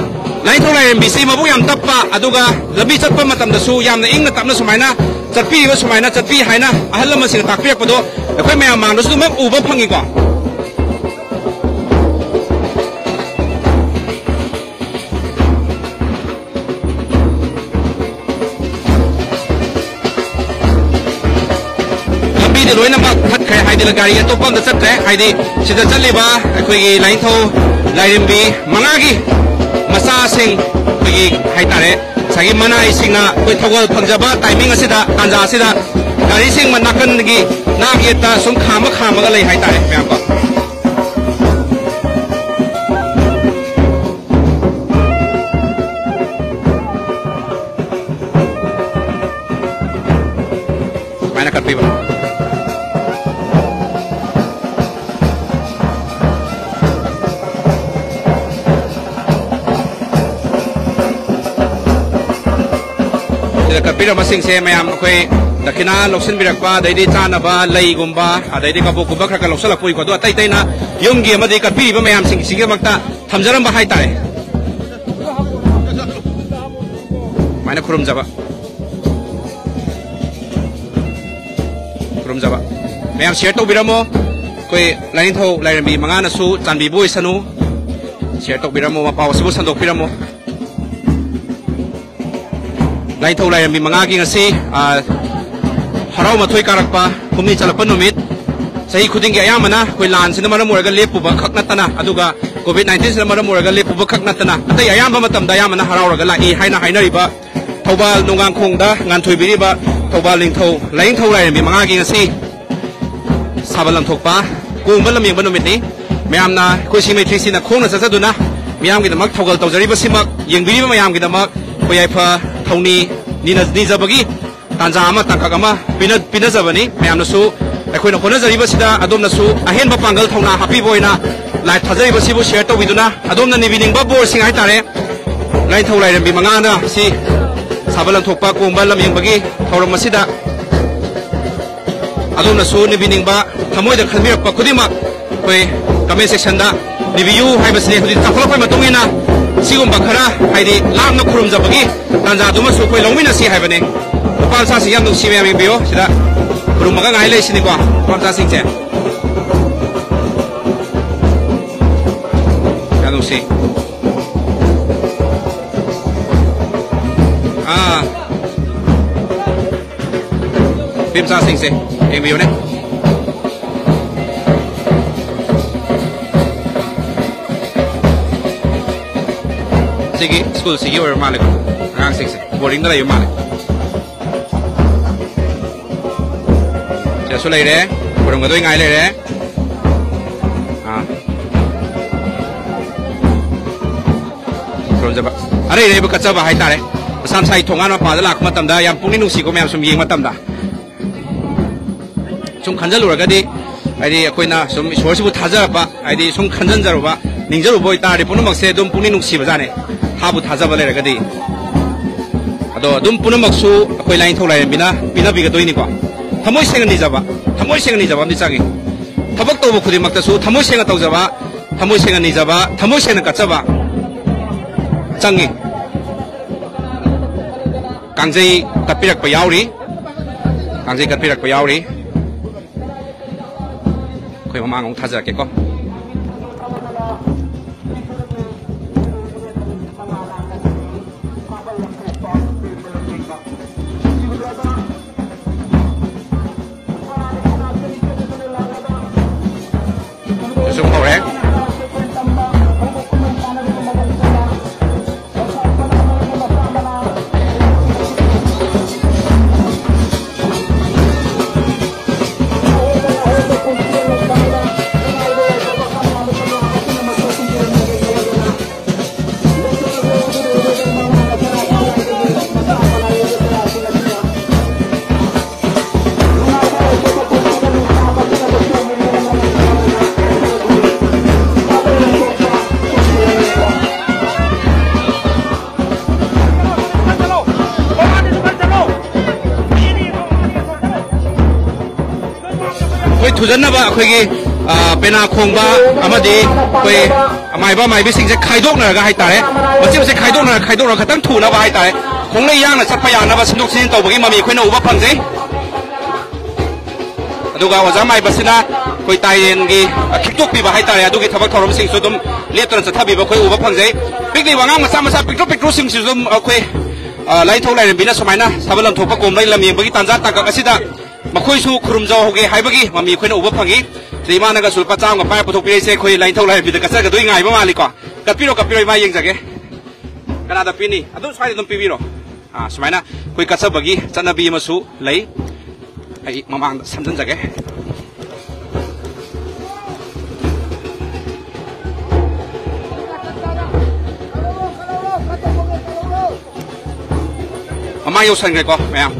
ꯂꯥꯏꯅꯤꯡꯊꯧ ꯂꯥꯏꯔꯦꯝꯕꯤꯁꯤ ꯃꯕꯨꯛ ꯌꯥꯝ ꯇꯞꯄ, ꯑꯗꯨꯒ ꯂꯝꯕꯤ ꯆꯠꯄ ꯃꯇꯝꯗꯁꯨ ꯌꯥꯝꯅ ꯏꯪꯅ ꯇꯞꯅ ꯁꯨꯃꯥꯏꯅ ꯆꯠꯄꯤꯔꯤꯕ, ꯁꯨꯃꯥꯏꯅ ꯆꯠꯄꯤ ꯍꯥꯏꯅ ꯑꯍꯜ ꯂꯃꯟꯁꯤꯡꯅ ꯇꯥꯛꯄꯤꯔꯛꯄꯗꯣ ꯑꯩꯈꯣꯏ ꯃꯌꯥꯝ ꯃꯥꯡꯗꯁꯨ ꯑꯗꯨꯃꯛ ꯎꯕ ꯐꯪꯉꯤꯀꯣ꯫ ꯂꯝꯕꯤꯗꯤ ꯂꯣꯏꯅꯃꯛ ꯊꯠꯈ꯭ꯔꯦ, ꯍꯥꯏꯗꯤ ꯒꯥꯔꯤ ꯑꯇꯣꯞꯄ ꯑꯝꯇ ꯆꯠꯇ꯭ꯔꯦ, ꯍꯥꯏꯗꯤ ꯁꯤꯗ ꯆꯠꯂꯤꯕ ꯑꯩꯈꯣꯏꯒꯤ ꯂꯥꯏꯅꯤꯡꯊꯧ ꯂꯥꯏꯔꯦꯝꯕꯤ ꯃꯉꯥꯒꯤ ꯃꯆꯥꯁꯤꯡ, ꯑꯩꯈꯣꯏꯒꯤ ꯍꯥꯏꯇꯥꯔꯦ, ꯉꯁꯥꯏꯒꯤ ꯃꯅꯥꯏꯁꯤꯡꯅ ꯑꯩꯈꯣꯏ ꯊꯧꯒꯜ ꯐꯪꯖꯕ ꯇꯥꯏꯃꯤꯡ ꯑꯁꯤꯗ, ꯇꯥꯟꯖꯥ ꯑꯁꯤꯗ ꯒꯥꯔꯤꯁꯤꯡ ꯅꯥꯀꯟꯒꯤ ꯅꯥꯛ ꯌꯦꯠꯇ ꯁꯨꯝ ꯈꯥꯝꯃ ꯈꯥꯝꯃꯒ ꯂꯩ ꯍꯥꯏꯇꯥꯔꯦ, ꯃꯌꯥꯝꯀꯣ꯫ ꯀꯠꯄꯤꯔꯝꯕꯁꯤꯡꯁꯦ ꯃꯌꯥꯝ ꯑꯩꯈꯣꯏ ꯗꯈꯤꯅꯥ ꯂꯧꯁꯤꯟꯕꯤꯔꯛꯄ, ꯑꯗꯩꯗꯤ ꯆꯥꯅꯕ ꯂꯩꯒꯨꯝꯕ, ꯑꯗꯩꯗꯤ ꯀꯕꯣꯛꯀꯨꯝꯕ ꯈꯔ ꯈꯔ ꯂꯧꯁꯤꯜꯂꯛꯄ ꯎꯏꯀꯣ꯫ ꯑꯗꯣ ꯑꯇꯩ ꯑꯇꯩꯅ ꯌꯨꯝꯒꯤ ꯑꯃꯗꯤ ꯀꯠꯄꯤꯔꯤꯕ ꯃꯌꯥꯝꯁꯤꯡꯁꯤꯒꯤꯗꯃꯛꯇ ꯊꯝꯖꯔꯝꯕ ꯍꯥꯏꯇꯥꯔꯦ꯫ ꯁꯨꯃꯥꯏꯅ ꯈꯨꯔꯨꯝꯖꯕ꯫ ꯈꯨꯔꯨꯝꯖꯕ꯫ ꯃꯌꯥꯝ ꯁꯤꯌꯔ ꯇꯧꯕꯤꯔꯝꯃꯣ꯫ ꯑꯩꯈꯣꯏ ꯂꯥꯏꯅꯤꯡꯊꯧ ꯂꯥꯏꯔꯦꯝꯕꯤ ꯃꯉꯥꯅꯁꯨ ꯆꯥꯟꯕꯤꯕ ꯑꯣꯏꯁꯅꯨ꯫ ꯁꯤꯌꯔ ꯇꯧꯕꯤꯔꯝꯃꯣ, ꯃꯄꯥꯎ ꯑꯁꯤꯕꯨ ꯁꯟꯗꯣꯛꯄꯤꯔꯝꯃꯣ꯫ ꯂꯥꯏꯅꯤꯡꯊꯧ ꯂꯥꯏꯔꯦꯝꯕꯤ ꯃꯉꯥꯒꯤ ꯉꯁꯤ, ꯑ, ꯍꯔꯥꯎ ꯃꯊꯣꯏ ꯀꯥꯔꯛꯄ ꯍꯨꯝꯅꯤ ꯆꯠꯂꯛꯄ ꯅꯨꯃꯤꯠ꯫ ꯆꯍꯤ ꯈꯨꯗꯤꯡꯒꯤ ꯑꯌꯥꯝꯕꯅ ꯑꯩꯈꯣꯏ ꯂꯥꯟꯁꯤꯅ ꯃꯔꯝ ꯑꯣꯏꯔꯒ ꯂꯦꯞꯄꯨꯕ ꯈꯛ ꯅꯠꯇꯅ, ꯑꯗꯨꯒ ꯀꯣꯚꯤꯗ ꯅꯥꯏꯟꯇꯤꯟꯁꯤꯅ ꯃꯔꯝ ꯑꯣꯏꯔꯒ ꯂꯦꯞꯄꯨꯕ ꯈꯛ ꯅꯠꯇꯅ, ꯑꯇꯩ ꯑꯌꯥꯝꯕ ꯃꯇꯝꯗ ꯑꯌꯥꯝꯕꯅ ꯍꯔꯥꯎꯔꯒ ꯂꯥꯛꯏ ꯍꯥꯏꯅ ꯍꯥꯏꯅꯔꯤꯕ ꯊꯧꯕꯥꯜ ꯅꯣꯡꯉꯥꯡꯈꯣꯡꯗ ꯉꯥꯟꯊꯣꯏꯕꯤꯔꯤꯕ ꯊꯧꯕꯥꯜ ꯅꯤꯡꯊꯧ ꯂꯥꯏꯅꯤꯡꯊꯧ ꯂꯥꯏꯔꯦꯝꯕꯤ ꯃꯉꯥꯒꯤ ꯉꯁꯤ ꯁꯥꯕꯜ ꯂꯪꯊꯣꯛꯄ, ꯀꯣꯡꯕ ꯂꯝꯌꯦꯡꯕ ꯅꯨꯃꯤꯠꯅꯤ꯫ ꯃꯌꯥꯝꯅ ꯑꯩꯈꯣꯏ ꯁꯤ ꯃꯩꯇ꯭ꯔꯤꯁꯤꯅ ꯈꯣꯡꯅ ꯆꯠꯆꯗꯨꯅ ꯃꯤꯌꯥꯝꯒꯤꯗꯃꯛ ꯊꯧꯒꯜ ꯇꯧꯖꯔꯤꯕꯁꯤꯃꯛ ꯌꯦꯡꯕꯤꯔꯤꯕ ꯃꯌꯥꯝꯒꯤꯗꯃꯛ ꯑꯩꯈꯣꯏ ꯌꯥꯏꯐ ꯊꯧꯅꯤ ꯅꯤꯅ-, ꯅꯤꯖꯕꯒꯤ ꯇꯥꯟꯖꯥ ꯑꯃ, ꯇꯥꯡꯀꯛ ꯑꯃ ꯄꯤꯅ-, ꯄꯤꯅꯖꯕꯅꯤ꯫ ꯃꯌꯥꯝꯅꯁꯨ ꯑꯩꯈꯣꯏꯅ ꯍꯣꯠꯅꯖꯔꯤꯕꯁꯤꯗ ꯑꯗꯣꯝꯅꯁꯨ ꯑꯍꯦꯟꯕ ꯄꯥꯡꯒꯜ ꯊꯧꯅꯥ ꯍꯥꯞꯄꯤꯕ ꯑꯣꯏꯅ ꯂꯥꯏꯚ ꯊꯥꯖꯔꯤꯕꯁꯤꯕꯨ ꯁꯤꯌꯔ ꯇꯧꯕꯤꯗꯨꯅ ꯑꯗꯣꯝꯅ ꯅꯤꯕꯤꯅꯤꯡꯕ ꯕꯣꯔꯁꯤꯡ ꯍꯥꯏꯇꯥꯔꯦ, ꯂꯥꯏꯅꯤꯡꯊꯧ ꯂꯥꯏꯔꯦꯝꯕꯤ ꯃꯉꯥꯅ ꯁꯤ ꯁꯥꯕꯜ ꯂꯪꯊꯣꯛꯄ ꯀꯣꯡꯕ ꯂꯝꯌꯦꯡꯕꯒꯤ ꯊꯧꯔꯝ ꯑꯁꯤꯗ ꯑꯗꯣꯝꯅꯁꯨ ꯅꯤꯕꯤꯅꯤꯡꯕ ꯊꯃꯣꯏꯗ ꯈꯟꯕꯤꯔꯛꯄ ꯈꯨꯗꯤꯡꯃꯛ ꯑꯩꯈꯣꯏ ꯀꯃꯦꯟ ꯁꯦꯛꯁꯟꯗ ꯅꯤꯕꯤꯌꯨ ꯍꯥꯏꯕꯁꯤꯅꯤ꯫ ꯍꯧꯖꯤꯛ ꯆꯥꯎꯈꯠꯂꯛꯄꯒꯤ ꯃꯇꯨꯡ ꯏꯟꯅ ꯁꯤꯒꯨꯝꯕ ꯈꯔ, ꯍꯥꯏꯗꯤ, ꯂꯥꯞꯅ ꯈꯨꯔꯨꯝꯖꯕꯒꯤ ꯇꯥꯟꯖꯥꯗꯨꯃꯁꯨ ꯑꯩꯈꯣꯏ ꯂꯧꯃꯤꯟꯅꯁꯤ ꯍꯥꯏꯕꯅꯤ꯫ ꯅꯨꯄꯥ ꯃꯆꯥꯁꯤꯡ ꯌꯥꯝ ꯅꯨꯡꯁꯤ, ꯃꯌꯥꯝ ꯌꯦꯡꯕꯤꯌꯨ꯫ ꯁꯤꯗ ꯈꯨꯔꯨꯝꯃꯒ ꯉꯥꯏ ꯂꯩꯁꯤꯅꯤꯀꯣ, ꯅꯨꯄꯥ ꯃꯆꯥꯁꯤꯡꯁꯦ꯫ ꯌꯥꯝ ꯅꯨꯡꯁꯤ꯫ ꯑꯥ꯫ ꯅꯨꯄꯤ ꯃꯆꯥꯁꯤꯡꯁꯦ ꯌꯦꯡꯕꯤꯌꯨꯅꯦ꯫ ꯁꯤꯒꯤ ꯁ꯭ꯀꯨꯜꯁꯤꯒꯤ ꯑꯣꯏꯔ ꯃꯥꯜꯂꯦꯀꯣ, ꯑꯉꯥꯡꯁꯤꯡꯁꯦ ꯕꯣꯔꯗꯤꯡꯗ ꯂꯩꯕ ꯃꯥꯜꯂꯦ꯫ ꯁꯤꯗꯁꯨ ꯂꯩꯔꯦ, ꯈꯨꯔꯨꯝꯒꯗꯣꯏ ꯉꯥꯏ ꯂꯩꯔꯦ꯫ ꯑꯥ꯫ ꯈꯨꯔꯨꯝꯖꯕ꯫ ꯑꯔꯩ ꯑꯔꯩꯕ ꯀꯠꯆꯕ ꯍꯥꯏꯇꯥꯔꯦ꯫ ꯃꯁꯥ ꯃꯁꯥꯒꯤ ꯊꯣꯡꯒꯥꯟ ꯃꯄꯥꯗ ꯂꯥꯛꯄ ꯃꯇꯝꯗ ꯌꯥꯝ ꯄꯨꯛꯅꯤꯡ ꯅꯨꯡꯁꯤꯀꯣ, ꯃꯌꯥꯝ ꯁꯨꯝ ꯌꯦꯡꯕ ꯃꯇꯝꯗ꯫ ꯁꯨꯝ ꯈꯟꯖꯜꯂꯨꯔꯒꯗꯤ, ꯍꯥꯏꯗꯤ, ꯑꯩꯈꯣꯏꯅ ꯁꯨꯝ ꯏꯁꯣꯔꯁꯤꯕꯨ ꯊꯥꯖꯔꯛꯄ, ꯍꯥꯏꯗꯤ, ꯁꯨꯝ ꯈꯟꯖꯟꯖꯔꯨꯕ, ꯅꯤꯡꯖꯔꯨꯕ ꯑꯣꯏꯇꯥꯔꯗꯤ, ꯄꯨꯝꯅꯃꯛꯁꯦ ꯑꯗꯨꯝ ꯄꯨꯛꯅꯤꯡ ꯅꯨꯡꯁꯤꯕꯖꯥꯠꯅꯦ, ꯊꯥꯕꯨ ꯊꯥꯖꯕ ꯂꯩꯔꯒꯗꯤ꯫ ꯑꯗꯣ ꯑꯗꯨꯝ ꯄꯨꯝꯅꯃꯛꯁꯨ ꯑꯩꯈꯣꯏ ꯂꯥꯏꯅꯤꯡꯊꯧ ꯂꯥꯏꯔꯦꯝꯕꯤꯅ ꯄꯤꯅꯕꯤꯒꯗꯣꯏꯅꯤꯀꯣ꯫ ꯊꯃꯣꯏ ꯁꯦꯡꯅ ꯅꯤꯖꯕ, ꯊꯃꯣꯏ ꯁꯦꯡꯅ ꯅꯤꯖꯕ ꯑꯃꯗꯤ ꯆꯪꯉꯤ꯫ ꯊꯕꯛ ꯇꯧꯕ ꯈꯨꯗꯤꯡꯃꯛꯇꯁꯨ ꯊꯃꯣꯏ ꯁꯦꯡꯅ ꯇꯧꯖꯕ, ꯊꯃꯣꯏ ꯁꯦꯡꯅ ꯅꯤꯖꯕ, ꯊꯃꯣꯏ ꯁꯦꯡꯅ ꯀꯠꯆꯕ ꯆꯪꯉꯤ꯫ ꯀꯥꯡꯖꯩ ꯀꯠꯄꯤꯔꯛꯄ ꯌꯥꯎꯔꯤ꯫ ꯀꯥꯡꯖꯩ ꯀꯠꯄꯤꯔꯛꯄ ꯌꯥꯎꯔꯤ꯫ ꯑꯩꯈꯣꯏ ꯃꯃꯥꯡ ꯑꯃꯨꯛ ꯊꯥꯖꯔꯛꯀꯦꯀꯣ꯫ ꯁꯨꯝ ꯍꯧꯔꯦ꯫ ꯑꯩꯈꯣꯏ ꯊꯨꯖꯟꯅꯕ ꯑꯩꯈꯣꯏꯒꯤ, ꯑ, ꯄꯦꯅꯥ ꯈꯣꯡꯕ ꯑꯃꯗꯤ ꯑꯩꯈꯣꯏ ꯃꯥꯏꯕ ꯃꯥꯏꯕꯤꯁꯤꯡꯁꯦ ꯈꯥꯏꯗꯣꯛꯅꯔꯒ ꯍꯥꯏꯇꯥꯔꯦ, ꯃꯆꯦꯠ ꯃꯆꯦꯠ ꯈꯥꯏꯗꯣꯛꯅꯔꯒ, ꯈꯥꯏꯗꯣꯛꯅꯔꯒ ꯈꯤꯇꯪ ꯊꯨꯅꯕ ꯍꯥꯏꯇꯥꯔꯦ, ꯈꯣꯡꯂꯩ ꯌꯥꯡꯅ ꯆꯠꯄ ꯌꯥꯅꯕ ꯁꯤꯟꯗꯣꯛ ꯁꯤꯟꯖꯤꯟ ꯇꯧꯕꯒꯤ ꯃꯃꯤ ꯑꯩꯈꯣꯏꯅ ꯎꯕ ꯐꯪꯖꯩ꯫ ꯑꯗꯨꯒ ꯑꯣꯖꯥ ꯃꯥꯏꯕꯁꯤꯅ ꯑꯩꯈꯣꯏ ꯇꯥꯏꯔꯦꯟꯒꯤ, ꯑ, ꯈꯤꯛꯇꯣꯛꯄꯤꯕ ꯍꯥꯏꯇꯥꯔꯦ, ꯑꯗꯨꯒꯤ ꯊꯕꯛ ꯊꯧꯔꯝꯁꯤꯡꯁꯨ ꯑꯗꯨꯝ ꯂꯦꯞꯇꯅ ꯆꯠꯊꯕꯤꯕ ꯑꯩꯈꯣꯏ ꯎꯕ ꯐꯪꯖꯩ꯫ ꯄꯤꯛꯂꯤꯕ ꯑꯉꯥꯡ ꯃꯆꯥ ꯃꯆꯥ ꯄꯤꯛꯇ꯭ꯔꯨ ꯄꯤꯛꯇ꯭ꯔꯨꯁꯤꯡꯁꯤꯁꯨ ꯑꯗꯨꯝ ꯑꯩꯈꯣꯏ, ꯑ, ꯂꯥꯏꯅꯤꯡꯊꯧ ꯂꯥꯏꯔꯦꯝꯕꯤꯅ ꯁꯨꯃꯥꯏꯅ ꯁꯥꯕꯜ ꯂꯝꯊꯣꯛꯄ ꯀꯣꯝꯕꯩ ꯂꯝ ꯌꯦꯡꯕꯒꯤ ꯇꯥꯟꯖꯥ ꯇꯥꯡꯀꯛ ꯑꯁꯤꯗ ꯃꯈꯣꯏꯁꯨ ꯈꯨꯔꯨꯝꯖꯍꯧꯒꯦ ꯍꯥꯏꯕꯒꯤ ꯃꯃꯤ ꯑꯩꯈꯣꯏꯅ ꯎꯕ ꯐꯪꯉꯤ꯫ ꯁꯤꯗ ꯏꯃꯥꯅꯒ ꯁꯨ ꯂꯨꯄꯥ ꯆꯥꯝꯃꯒ ꯄꯥꯏꯔ ꯄꯨꯊꯣꯛꯄꯤꯔꯛꯏꯁꯦ ꯑꯩꯈꯣꯏ ꯂꯥꯏꯅꯤꯡꯊꯧ ꯂꯥꯏꯔꯦꯝꯕꯤꯗ ꯀꯠꯆꯒꯗꯣꯏ ꯉꯥꯏꯕ ꯃꯥꯜꯂꯤꯀꯣ꯫ ꯀꯠꯄꯤꯔꯣ, ꯀꯠꯄꯤꯔꯣ, ꯏꯃꯥ ꯌꯦꯡꯖꯒꯦ꯫ ꯀꯅꯥꯗ ꯄꯤꯅꯤ? ꯑꯗꯨꯝ ꯁ꯭ꯋꯥꯏꯗ ꯑꯗꯨꯝ ꯄꯤꯕꯤꯔꯣ꯫ ꯑꯥ, ꯁꯨꯃꯥꯏꯅ ꯑꯩꯈꯣꯏ ꯀꯠꯆꯕꯒꯤ ꯆꯠꯅꯕꯤ ꯑꯃꯁꯨ ꯂꯩ꯫ ꯑꯩ ꯃꯃꯥꯡꯗ ꯁꯝꯖꯤꯟꯖꯒꯦ꯫ ꯃꯃꯥꯡ ꯌꯧꯁꯟꯈ꯭ꯔꯦꯀꯣ ꯃꯌꯥꯝ꯫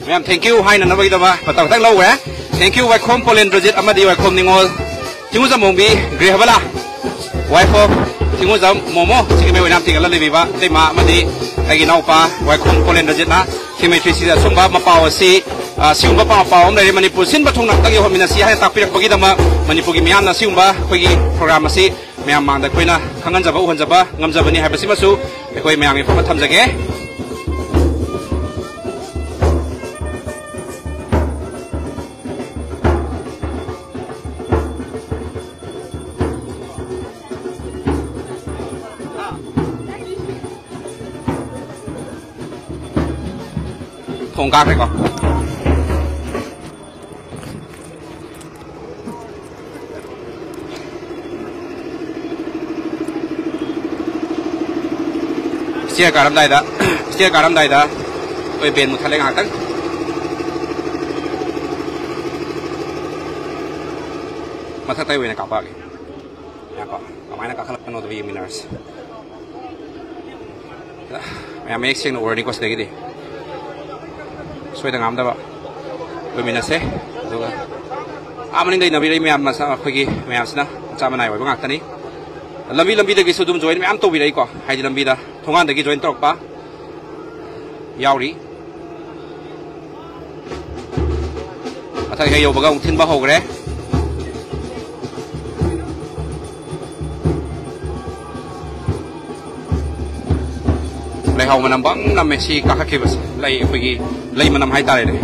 ꯃꯌꯥꯝ thank you ꯍꯥꯏꯅꯅꯕꯒꯤꯗꯃꯛ ꯃꯇꯝ ꯈꯤꯇꯪ ꯂꯧꯈ꯭ꯔꯦ꯫ Thank you ꯋꯥꯏꯈꯣꯝ ꯄꯣꯂꯦꯟꯗ꯭ꯔꯖꯤꯠ ꯑꯃꯗꯤ ꯋꯥꯏꯈꯣꯝ ꯅꯤꯉꯣꯜ, ꯆꯤꯡꯉꯨꯖꯝ ꯃꯣꯡꯕꯤ, ꯒ꯭ꯔꯦꯍꯕꯂꯥ, wife of ꯆꯤꯡꯉꯨꯖꯝ ꯃꯣꯃꯣ, ꯁꯤꯒꯤ ꯃꯌꯥꯝ ꯊꯤꯡꯒꯠꯂ ꯂꯩꯕꯤꯕ ꯏꯇꯩꯃ ꯑꯃꯗꯤ ꯑꯩꯒꯤ ꯏꯅꯥꯎꯄꯥ ꯋꯥꯏꯈꯣꯝ ꯄꯣꯂꯦꯟꯗ꯭ꯔꯖꯤꯠꯅ ꯁꯤꯃꯤꯇ꯭ꯔꯤꯁꯤꯗ ꯑꯁꯨꯝꯕ ꯃꯄꯥꯎ ꯑꯁꯤ, ꯑ, ꯁꯤꯒꯨꯝꯕ ꯄꯥꯎ ꯑꯃ ꯂꯩꯔꯦ, ꯃꯅꯤꯄꯨꯔ ꯁꯤꯟꯕ ꯊꯨꯡꯅ ꯑꯃꯨꯛꯇꯪ ꯌꯧꯍꯟꯃꯤꯟꯅꯁꯤ ꯍꯥꯏꯅ ꯇꯥꯛꯄꯤꯔꯛꯄꯒꯤꯗꯃꯛ ꯃꯅꯤꯄꯨꯔꯒꯤ ꯃꯤꯌꯥꯝꯅ ꯑꯁꯤꯒꯨꯝꯕ ꯑꯩꯈꯣꯏꯒꯤ program ꯑꯁꯤ ꯃꯌꯥꯝ ꯃꯥꯡꯗ ꯑꯩꯈꯣꯏꯅ ꯈꯪꯍꯟꯖꯕ ꯎꯍꯟꯖꯕ ꯉꯝꯖꯕꯅꯤ ꯍꯥꯏꯕꯁꯤꯃꯁꯨ ꯑꯩꯈꯣꯏ ꯃꯌꯥꯝꯒꯤ ꯐꯝꯗ ꯊꯝꯖꯒꯦ꯫ ꯊꯣꯡ ꯀꯥꯈ꯭ꯔꯦꯀꯣ꯫ Stair ꯀꯥꯔꯝꯗꯥꯏꯗ, stair ꯀꯥꯔꯝꯗꯥꯏꯗ ꯑꯩꯈꯣꯏ ꯕꯦꯟ ꯃꯨꯠꯊꯠꯂꯦ ꯉꯥꯏꯍꯥꯛꯇꯪ꯫ ꯃꯊꯛꯇ ꯑꯣꯏꯅ ꯀꯥꯞꯄꯛꯑꯒꯦ꯫ ꯉꯥꯏꯈꯣ, ꯀꯃꯥꯏꯅ ꯀꯥꯈꯠꯂꯛꯄꯅꯣꯗꯣ ꯌꯦꯡꯃꯤꯟꯅꯔꯁꯤ꯫ ꯃꯌꯥꯝ ꯃꯌꯦꯛ ꯁꯦꯡꯅ ꯎꯔꯅꯤꯀꯣ ꯁꯤꯗꯒꯤꯗꯤ꯫ ꯁꯣꯏꯗ ꯉꯥꯝꯗꯕ ꯑꯣꯏꯃꯤꯟꯅꯁꯦ꯫ ꯑꯗꯨꯒ ꯑꯥ ꯃꯅꯤꯡꯗ ꯏꯟꯅꯕꯤꯔꯛꯏ ꯃꯌꯥꯝ ꯃꯁꯥ ꯑꯩꯈꯣꯏꯒꯤ ꯃꯌꯥꯝꯁꯤꯅ ꯃꯆꯥ ꯃꯅꯥꯏ ꯑꯣꯏꯕ ꯉꯥꯛꯇꯅꯤ꯫ ꯂꯝꯕꯤ ꯂꯝꯕꯤꯗꯒꯤꯁꯨ ꯑꯗꯨꯝ join ꯃꯌꯥꯝ ꯇꯧꯕꯤꯔꯛꯏꯀꯣ, ꯍꯥꯏꯗꯤ ꯂꯝꯕꯤꯗ ꯊꯣꯡꯒꯥꯟꯗꯒꯤ join ꯇꯧꯔꯛꯄ ꯌꯥꯎꯔꯤ꯫ ꯃꯊꯛ ꯍꯦꯛ ꯌꯧꯕꯒ ꯑꯃꯨꯛ ꯊꯤꯟꯕ ꯍꯧꯈ꯭ꯔꯦ꯫ ꯂꯩꯍꯥꯎ ꯃꯅꯝ ꯕꯪ ꯅꯝꯃꯦ ꯁꯤ ꯀꯥꯈꯠꯈꯤꯕꯁꯦ, ꯂꯩ, ꯑꯩꯈꯣꯏꯒꯤ ꯂꯩ ꯃꯅꯝ ꯍꯥꯏꯇꯥꯔꯦꯅꯦ꯫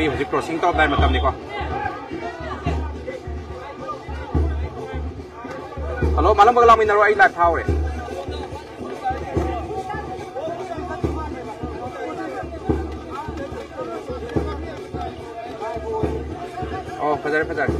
ꯍꯧꯖꯤꯛ ꯀ꯭ꯔꯣꯁꯤꯡ ꯇꯧꯔꯝꯗꯥꯏ ꯃꯇꯝꯅꯤꯀꯣ꯫ ꯍꯜꯂꯣ, ꯃꯥꯂꯪꯕꯒ ꯂꯥꯛꯃꯤꯟꯅꯔꯣ, ꯑꯩ ꯂꯥꯏꯚ ꯊꯥꯍꯧꯔꯦ꯫ ꯑꯣ, ꯐꯖꯔꯦ, ꯐꯖꯔꯦ꯫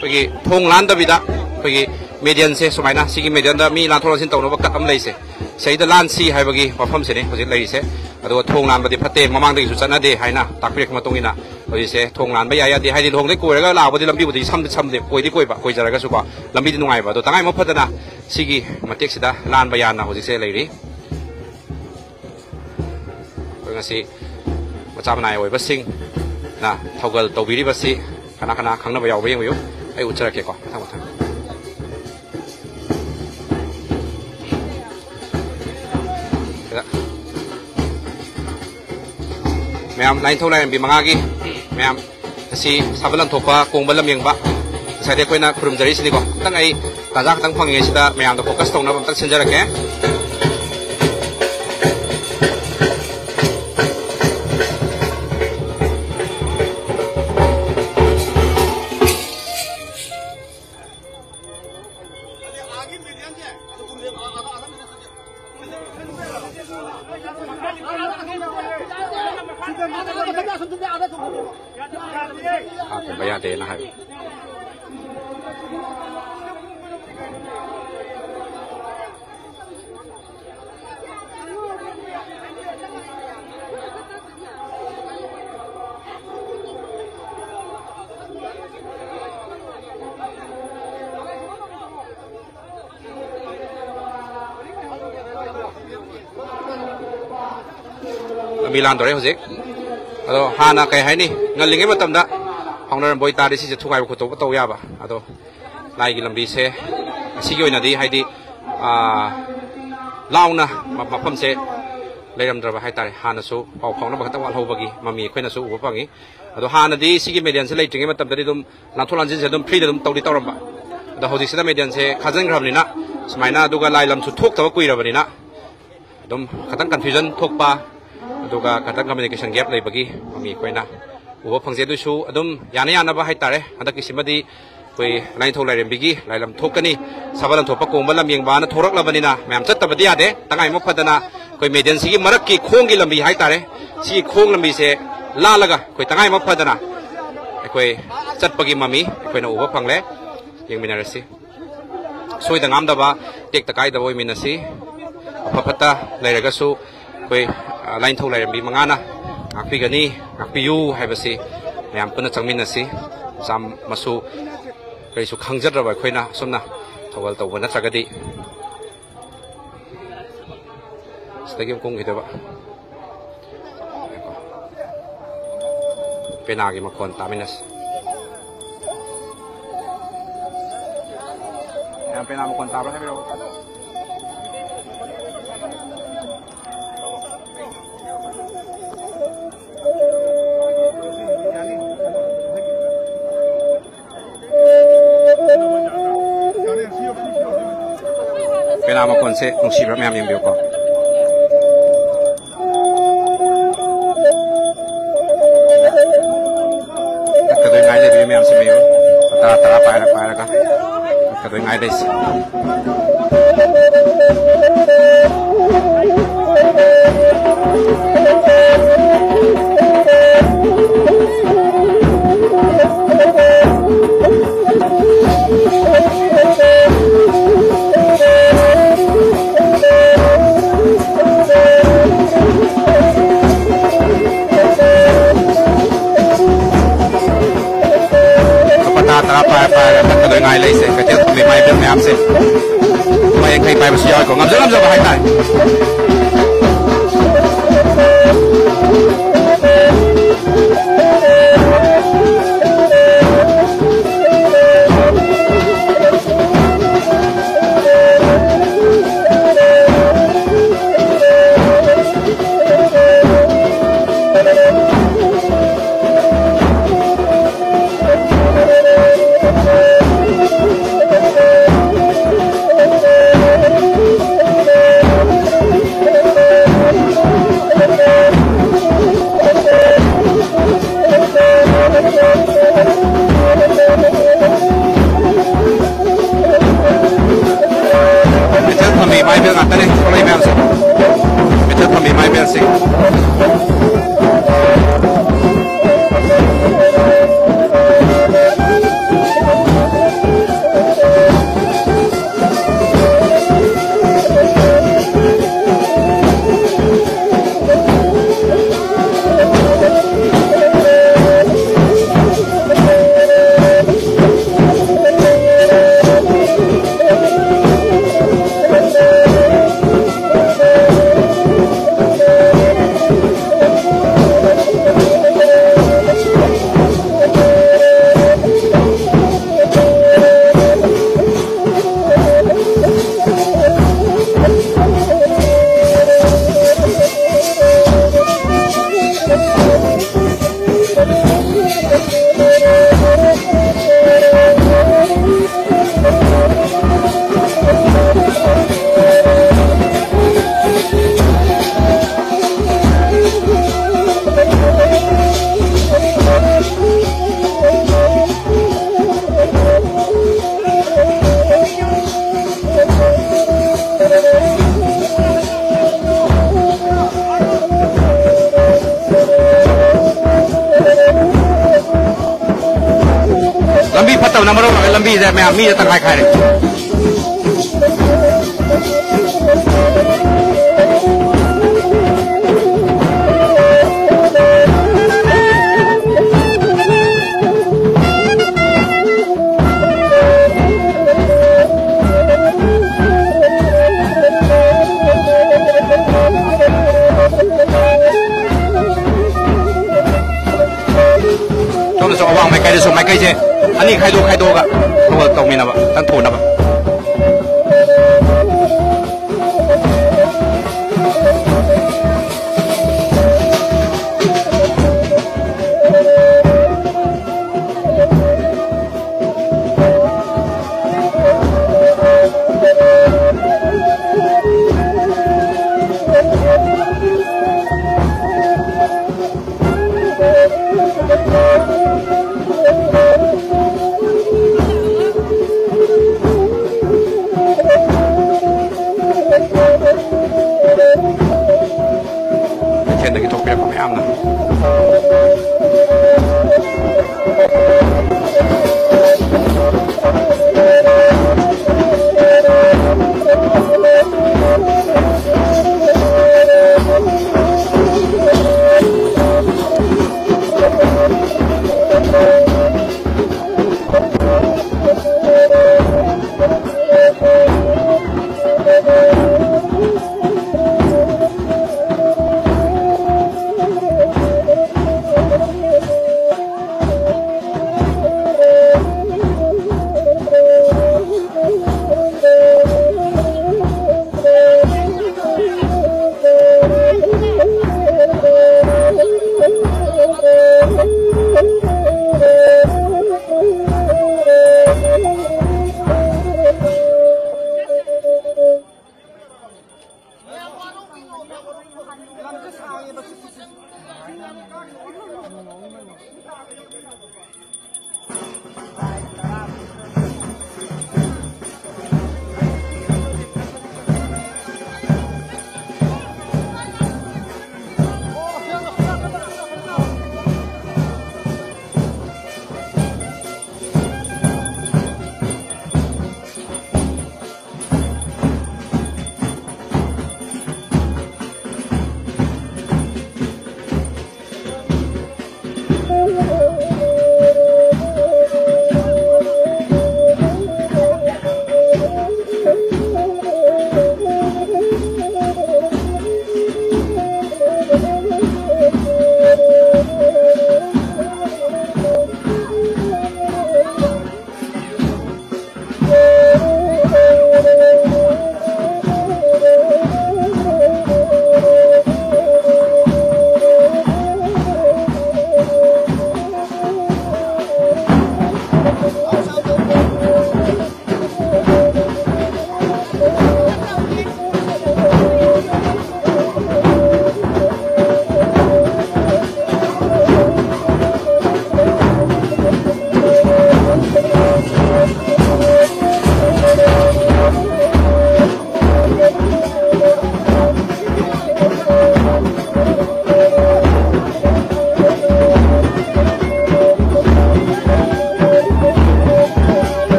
ꯑꯩꯈꯣꯏꯒꯤ ꯊꯣꯡ ꯂꯥꯟꯗꯕꯤꯗ ꯑꯩꯈꯣꯏꯒꯤ ꯃꯦꯗꯤꯌꯟꯁꯦ ꯁꯨꯃꯥꯏꯅ, ꯁꯤꯒꯤ ꯃꯦꯗꯤꯌꯟꯗ ꯃꯤ ꯂꯥꯟꯊꯣꯛ ꯂꯥꯟꯁꯤꯟ ꯇꯧꯅꯕ ꯀꯠ ꯑꯃ ꯂꯩꯁꯦ, ꯁꯤꯗꯩꯗ ꯂꯥꯟꯁꯤ ꯍꯥꯏꯕꯒꯤ ꯃꯐꯝꯁꯤꯅꯦ ꯍꯧꯖꯤꯛ ꯂꯩꯔꯤꯁꯦ꯫ ꯑꯗꯨꯒ ꯊꯣꯡ ꯂꯥꯟꯕꯗꯤ ꯐꯠꯇꯦ, ꯃꯃꯥꯡꯗꯒꯤꯁꯨ ꯆꯠꯅꯗꯦ ꯍꯥꯏꯅ ꯇꯥꯛꯄꯤꯔꯛꯄ ꯃꯇꯨꯡ ꯏꯟꯅ ꯍꯧꯖꯤꯛꯁꯦ ꯊꯣꯡ ꯂꯥꯟꯕ ꯌꯥꯏ ꯌꯥꯗꯦ, ꯍꯥꯏꯗꯤ ꯂꯨꯍꯣꯡꯗꯩ ꯀꯣꯏꯔꯒ ꯂꯥꯛꯄꯗꯤ ꯂꯝꯕꯤꯕꯨꯗꯤ ꯁꯝꯗꯤ ꯁꯝꯗꯦ, ꯀꯣꯏꯗꯤ ꯀꯣꯏꯕ, ꯀꯣꯏꯖꯔꯒꯁꯨꯀꯣ ꯂꯝꯕꯤꯗꯤ ꯅꯨꯡꯉꯥꯏꯕ꯫ ꯑꯗꯣ ꯇꯉꯥꯏ ꯑꯃ ꯐꯗꯅ ꯁꯤꯒꯤ ꯃꯇꯦꯛꯁꯤꯗ ꯂꯥꯟꯕ ꯌꯥꯅ ꯍꯧꯖꯤꯛꯁꯦ ꯂꯩꯔꯤ꯫ ꯑꯩꯈꯣꯏ ꯉꯁꯤ ꯃꯆꯥ ꯃꯅꯥꯏ ꯑꯣꯏꯕꯁꯤꯡꯅ ꯊꯧꯒꯜ ꯇꯧꯕꯤꯔꯤꯕꯁꯤ ꯀꯅꯥ ꯀꯅꯥ ꯈꯪꯅꯕ ꯌꯥꯎꯕ ꯌꯦꯡꯕꯤꯌꯨ꯫ ꯑꯩ ꯎꯠꯆꯔꯛꯀꯦꯀꯣ, ꯃꯊꯪ ꯃꯊꯪ꯫ ꯁꯤꯗ ꯃꯌꯥꯝ, ꯂꯥꯏꯅꯤꯡꯊꯧ ꯂꯥꯏꯔꯦꯝꯕꯤ ꯃꯉꯥꯒꯤ ꯃꯌꯥꯝ ꯉꯁꯤ ꯁꯥꯕ ꯂꯟꯊꯣꯛꯄ, ꯀꯣꯡꯕ ꯂꯝꯌꯦꯡꯕ, ꯉꯁꯥꯏꯗꯤ ꯑꯩꯈꯣꯏꯅ ꯈꯨꯔꯨꯝꯖꯔꯤꯁꯤꯅꯤꯀꯣ꯫ ꯈꯤꯇꯪ ꯑꯩ ꯇꯥꯟꯖꯥ ꯈꯤꯇꯪ ꯐꯪꯉꯤꯉꯩꯁꯤꯗ ꯃꯌꯥꯝꯗ ꯐꯣꯀꯁ ꯇꯧꯅꯕ ꯑꯝꯇꯪ ꯁꯤꯟꯖꯔꯛꯀꯦ꯫ ꯍꯥꯞꯄꯤꯕ ꯌꯥꯗꯦꯅ ꯍꯥꯏꯕ꯫ ꯂꯝꯕꯤ ꯂꯥꯟꯗꯣꯔꯦ ꯍꯧꯖꯤꯛ꯫ ꯑꯗꯣ ꯍꯥꯟꯅ ꯀꯩ ꯍꯥꯏꯅꯤ, ꯉꯜꯂꯤꯉꯩ ꯃꯇꯝꯗ ꯍꯧꯅꯔꯝꯕ ꯑꯣꯏꯇꯥꯔꯗꯤ ꯁꯤꯁꯦ ꯊꯨꯒꯥꯏꯕ ꯈꯣꯠꯇꯣꯛꯄ ꯇꯧ ꯌꯥꯕ꯫ ꯑꯗꯣ ꯂꯥꯏꯒꯤ ꯂꯝꯕꯤꯁꯦ ꯑꯁꯤꯒꯤ ꯑꯣꯏꯅꯗꯤ, ꯍꯥꯏꯗꯤ, ꯑꯥ, ꯂꯥꯎꯅ ꯃ-, ꯃꯐꯝꯁꯦ ꯂꯩꯔꯝꯗ꯭ꯔꯕ ꯍꯥꯏꯇꯥꯔꯦ꯫ ꯍꯥꯟꯅꯁꯨ ꯄꯥꯎ ꯐꯥꯎꯅꯕ ꯈꯛꯇꯪ ꯋꯥꯠꯍꯧꯕꯒꯤ ꯃꯃꯤ ꯑꯩꯈꯣꯏꯅꯁꯨ ꯎꯕ ꯐꯪꯉꯤ꯫ ꯑꯗꯣ ꯍꯥꯟꯅꯗꯤ ꯁꯤꯒꯤ ꯃꯦꯗꯤꯌꯝꯁꯦ ꯂꯩꯇ꯭ꯔꯤꯉꯩ ꯃꯇꯝꯗꯗꯤ ꯑꯗꯨꯝ ꯂꯥꯟꯊꯣꯛ ꯂꯥꯟꯁꯤꯟꯁꯦ ꯑꯗꯨꯝ ꯐ꯭ꯔꯤꯗ ꯑꯗꯨꯝ ꯇꯧꯗꯤ ꯇꯧꯔꯝꯕ, ꯑꯗꯣ ꯍꯧꯖꯤꯛꯁꯤꯗ ꯃꯦꯗꯤꯌꯝꯁꯦ ꯈꯥꯖꯤꯟꯈ꯭ꯔꯕꯅꯤꯅ, ꯁꯨꯃꯥꯏꯅ, ꯑꯗꯨꯒ ꯂꯥꯏ ꯂꯝꯁꯨ ꯊꯣꯛꯇꯕ ꯀꯨꯏꯔꯕꯅꯤꯅ ꯑꯗꯨꯝ ꯈꯇꯪ ꯀꯟꯐ꯭ꯌꯨꯖꯟ ꯊꯣꯛꯄ, ꯑꯗꯨꯒ ꯈꯇꯪ ꯀꯝꯃ꯭ꯌꯨꯅꯤꯀꯦꯁꯟ ꯒꯦꯞ ꯂꯩꯕꯒꯤ ꯃꯃꯤ ꯑꯩꯈꯣꯏꯅ ꯎꯕ ꯐꯪꯖꯩ꯫ ꯑꯗꯨꯁꯨ ꯑꯗꯨꯝ ꯌꯥꯅ ꯌꯥꯅꯕ ꯍꯥꯏꯇꯥꯔꯦ, ꯍꯟꯗꯛꯀꯤꯁꯤꯃꯗꯤ ꯑꯩꯈꯣꯏ ꯂꯥꯏꯅꯤꯡꯊꯧ ꯂꯥꯏꯔꯦꯝꯕꯤꯒꯤ ꯂꯥꯏꯂꯝ ꯊꯣꯛꯀꯅꯤ, ꯁꯥꯕ ꯂꯝꯊꯣꯛꯄ ꯀꯣꯡꯕ ꯂꯝꯌꯦꯡꯕꯅ ꯊꯣꯔꯛꯂꯕꯅꯤꯅ ꯃꯌꯥꯝ ꯆꯠꯇꯕꯗꯤ ꯌꯥꯗꯦ꯫ ꯇꯉꯥꯏ ꯑꯃ ꯐꯗꯅ ꯑꯩꯈꯣꯏ ꯃꯦꯗꯤꯌꯝꯁꯤꯒꯤ ꯃꯔꯛꯀꯤ ꯈꯣꯡꯒꯤ ꯂꯝꯕꯤ ꯍꯥꯏꯇꯥꯔꯦ, ꯁꯤꯒꯤ ꯈꯣꯡ ꯂꯝꯕꯤꯁꯦ ꯂꯥꯜꯂꯒ ꯑꯩꯈꯣꯏ ꯇꯉꯥꯏ ꯑꯃ ꯐꯗꯅ ꯑꯩꯈꯣꯏ ꯆꯠꯄꯒꯤ ꯃꯃꯤ ꯑꯩꯈꯣꯏꯅ ꯎꯕ ꯐꯪꯂꯦ꯫ ꯌꯦꯡꯃꯤꯟꯅꯔꯁꯤ꯫ ꯁꯣꯏꯗ ꯉꯥꯝꯗꯕ, ꯇꯦꯛꯇ ꯀꯥꯏꯗꯕ ꯑꯣꯏꯃꯤꯟꯅꯁꯤ꯫ ꯑꯐ ꯐꯠꯇ ꯂꯩꯔꯒꯁꯨ ꯑꯩꯈꯣꯏ, ꯑ, ꯂꯥꯏꯅꯤꯡꯊꯧ ꯂꯥꯏꯔꯦꯝꯕꯤ ꯃꯉꯥꯅ ꯉꯥꯛꯄꯤꯒꯅꯤ, ꯉꯥꯛꯄꯤꯌꯨ ꯍꯥꯏꯕꯁꯤ ꯃꯌꯥꯝ ꯄꯨꯟꯅ ꯆꯪꯃꯤꯟꯅꯁꯤ꯫ ꯃꯆꯥ ꯃꯁꯨ ꯀꯔꯤꯁꯨ ꯈꯪꯖꯗ꯭ꯔꯕ ꯑꯩꯈꯣꯏꯅ ꯑꯁꯨꯝꯅ ꯊꯧꯒꯜ ꯇꯧꯕ ꯅꯠꯇ꯭ꯔꯒꯗꯤ ꯁꯤꯗꯒꯤ ꯑꯃꯨꯛ ꯀꯨꯝꯈꯤꯗꯣꯏꯕ꯫ ꯄꯦꯅꯥꯒꯤ ꯃꯈꯣꯟ ꯇꯥꯃꯤꯟꯅꯁꯤ꯫ ꯃꯌꯥꯝ ꯄꯦꯅꯥ ꯃꯈꯣꯟ ꯇꯥꯕ꯭ꯔꯥ ꯍꯥꯏꯕꯤꯔꯛꯑꯣ꯫ ꯄꯦꯅꯥ ꯃꯈꯣꯟꯁꯦ ꯅꯨꯡꯁꯤꯕ꯭ꯔꯥ ꯃꯌꯥꯝ ꯌꯦꯡꯕꯤꯌꯨꯀꯣ꯫ ꯀꯠꯀꯗꯣꯏ ꯉꯥꯏ ꯂꯩꯕꯤꯌꯨ ꯃꯌꯥꯝꯁꯦ, ꯃꯌꯨꯝ ꯇꯔꯥ ꯇꯔꯥ ꯄꯥꯏꯔ ꯄꯥꯏꯔꯒ ꯀꯠꯀꯗꯣꯏ ꯉꯥꯏ ꯂꯩꯁꯤ꯫ ꯂꯨꯄꯥ ꯇꯔꯥ ꯇꯔꯥ ꯄꯥꯏꯔ ꯄꯥꯏꯔꯒ ꯀꯠꯀꯗꯣꯏ ꯉꯥꯏ ꯂꯩꯁꯦ, ꯀꯩꯊꯦꯜ ꯐꯝꯃꯤ ꯏꯃꯥ ꯏꯕꯦꯟ ꯃꯌꯥꯝꯁꯦ꯫ ꯂꯨꯄꯥ ꯌꯥꯡꯈꯩ ꯄꯥꯏꯕꯁꯨ ꯌꯥꯎꯏꯀꯣ, ꯉꯝꯖ ꯉꯝꯖꯕ ꯍꯥꯏꯇꯥꯔꯦ꯫ ꯃꯦꯊꯦꯜ ꯐꯝꯃꯤ ꯃꯥꯏꯕꯦꯜ ꯉꯥꯛꯇꯅꯦ ꯊꯣꯛꯂꯛꯏ ꯃꯌꯥꯝꯁꯦ꯫ ꯃꯦꯊꯦꯜ ꯐꯝꯃꯤ ꯃꯥꯏꯕꯦꯜꯁꯤꯡ꯫ ꯂꯝꯕꯤ ꯐꯠꯇꯕꯅ ꯃꯔꯝ ꯑꯣꯏꯔꯒ ꯂꯝꯕꯤꯁꯦ ꯃꯌꯥꯝ ꯃꯤꯁꯦ ꯇꯪꯈꯥꯏ ꯈꯥꯏꯔꯦ꯫ ꯁꯣꯝꯗꯁꯨ ꯑꯋꯥꯡ ꯃꯥꯏꯀꯩꯗꯁꯨ ꯃꯥꯏꯀꯩꯁꯦ ꯑꯅꯤ ꯈꯥꯏꯗꯣꯛ ꯈꯥꯏꯗꯣꯛꯑꯒ ꯊꯧꯒꯜ ꯇꯧꯃꯤꯟꯅꯕ ꯇꯪꯊꯣꯛꯅꯕ꯫ ꯀꯩꯊꯦꯜꯗꯒꯤ ꯊꯣꯛꯄꯤꯔꯛꯄ ꯃꯌꯥꯝꯅ꯫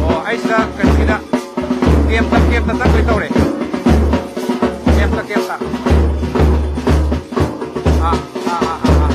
ꯑꯣ, ꯑꯩꯁꯤꯗ ꯀꯩꯅꯣꯒꯤꯗ ꯀꯦꯝꯞꯇ, ꯀꯦꯝꯞꯇ ꯆꯪꯗꯣꯏ ꯇꯧꯔꯦ꯫ ꯀꯦꯝꯞꯇ, ꯀꯦꯝꯞꯇ꯫ ꯑꯥ, ꯑꯥ, ꯑꯥ, ꯑꯥ, ꯑꯥ꯫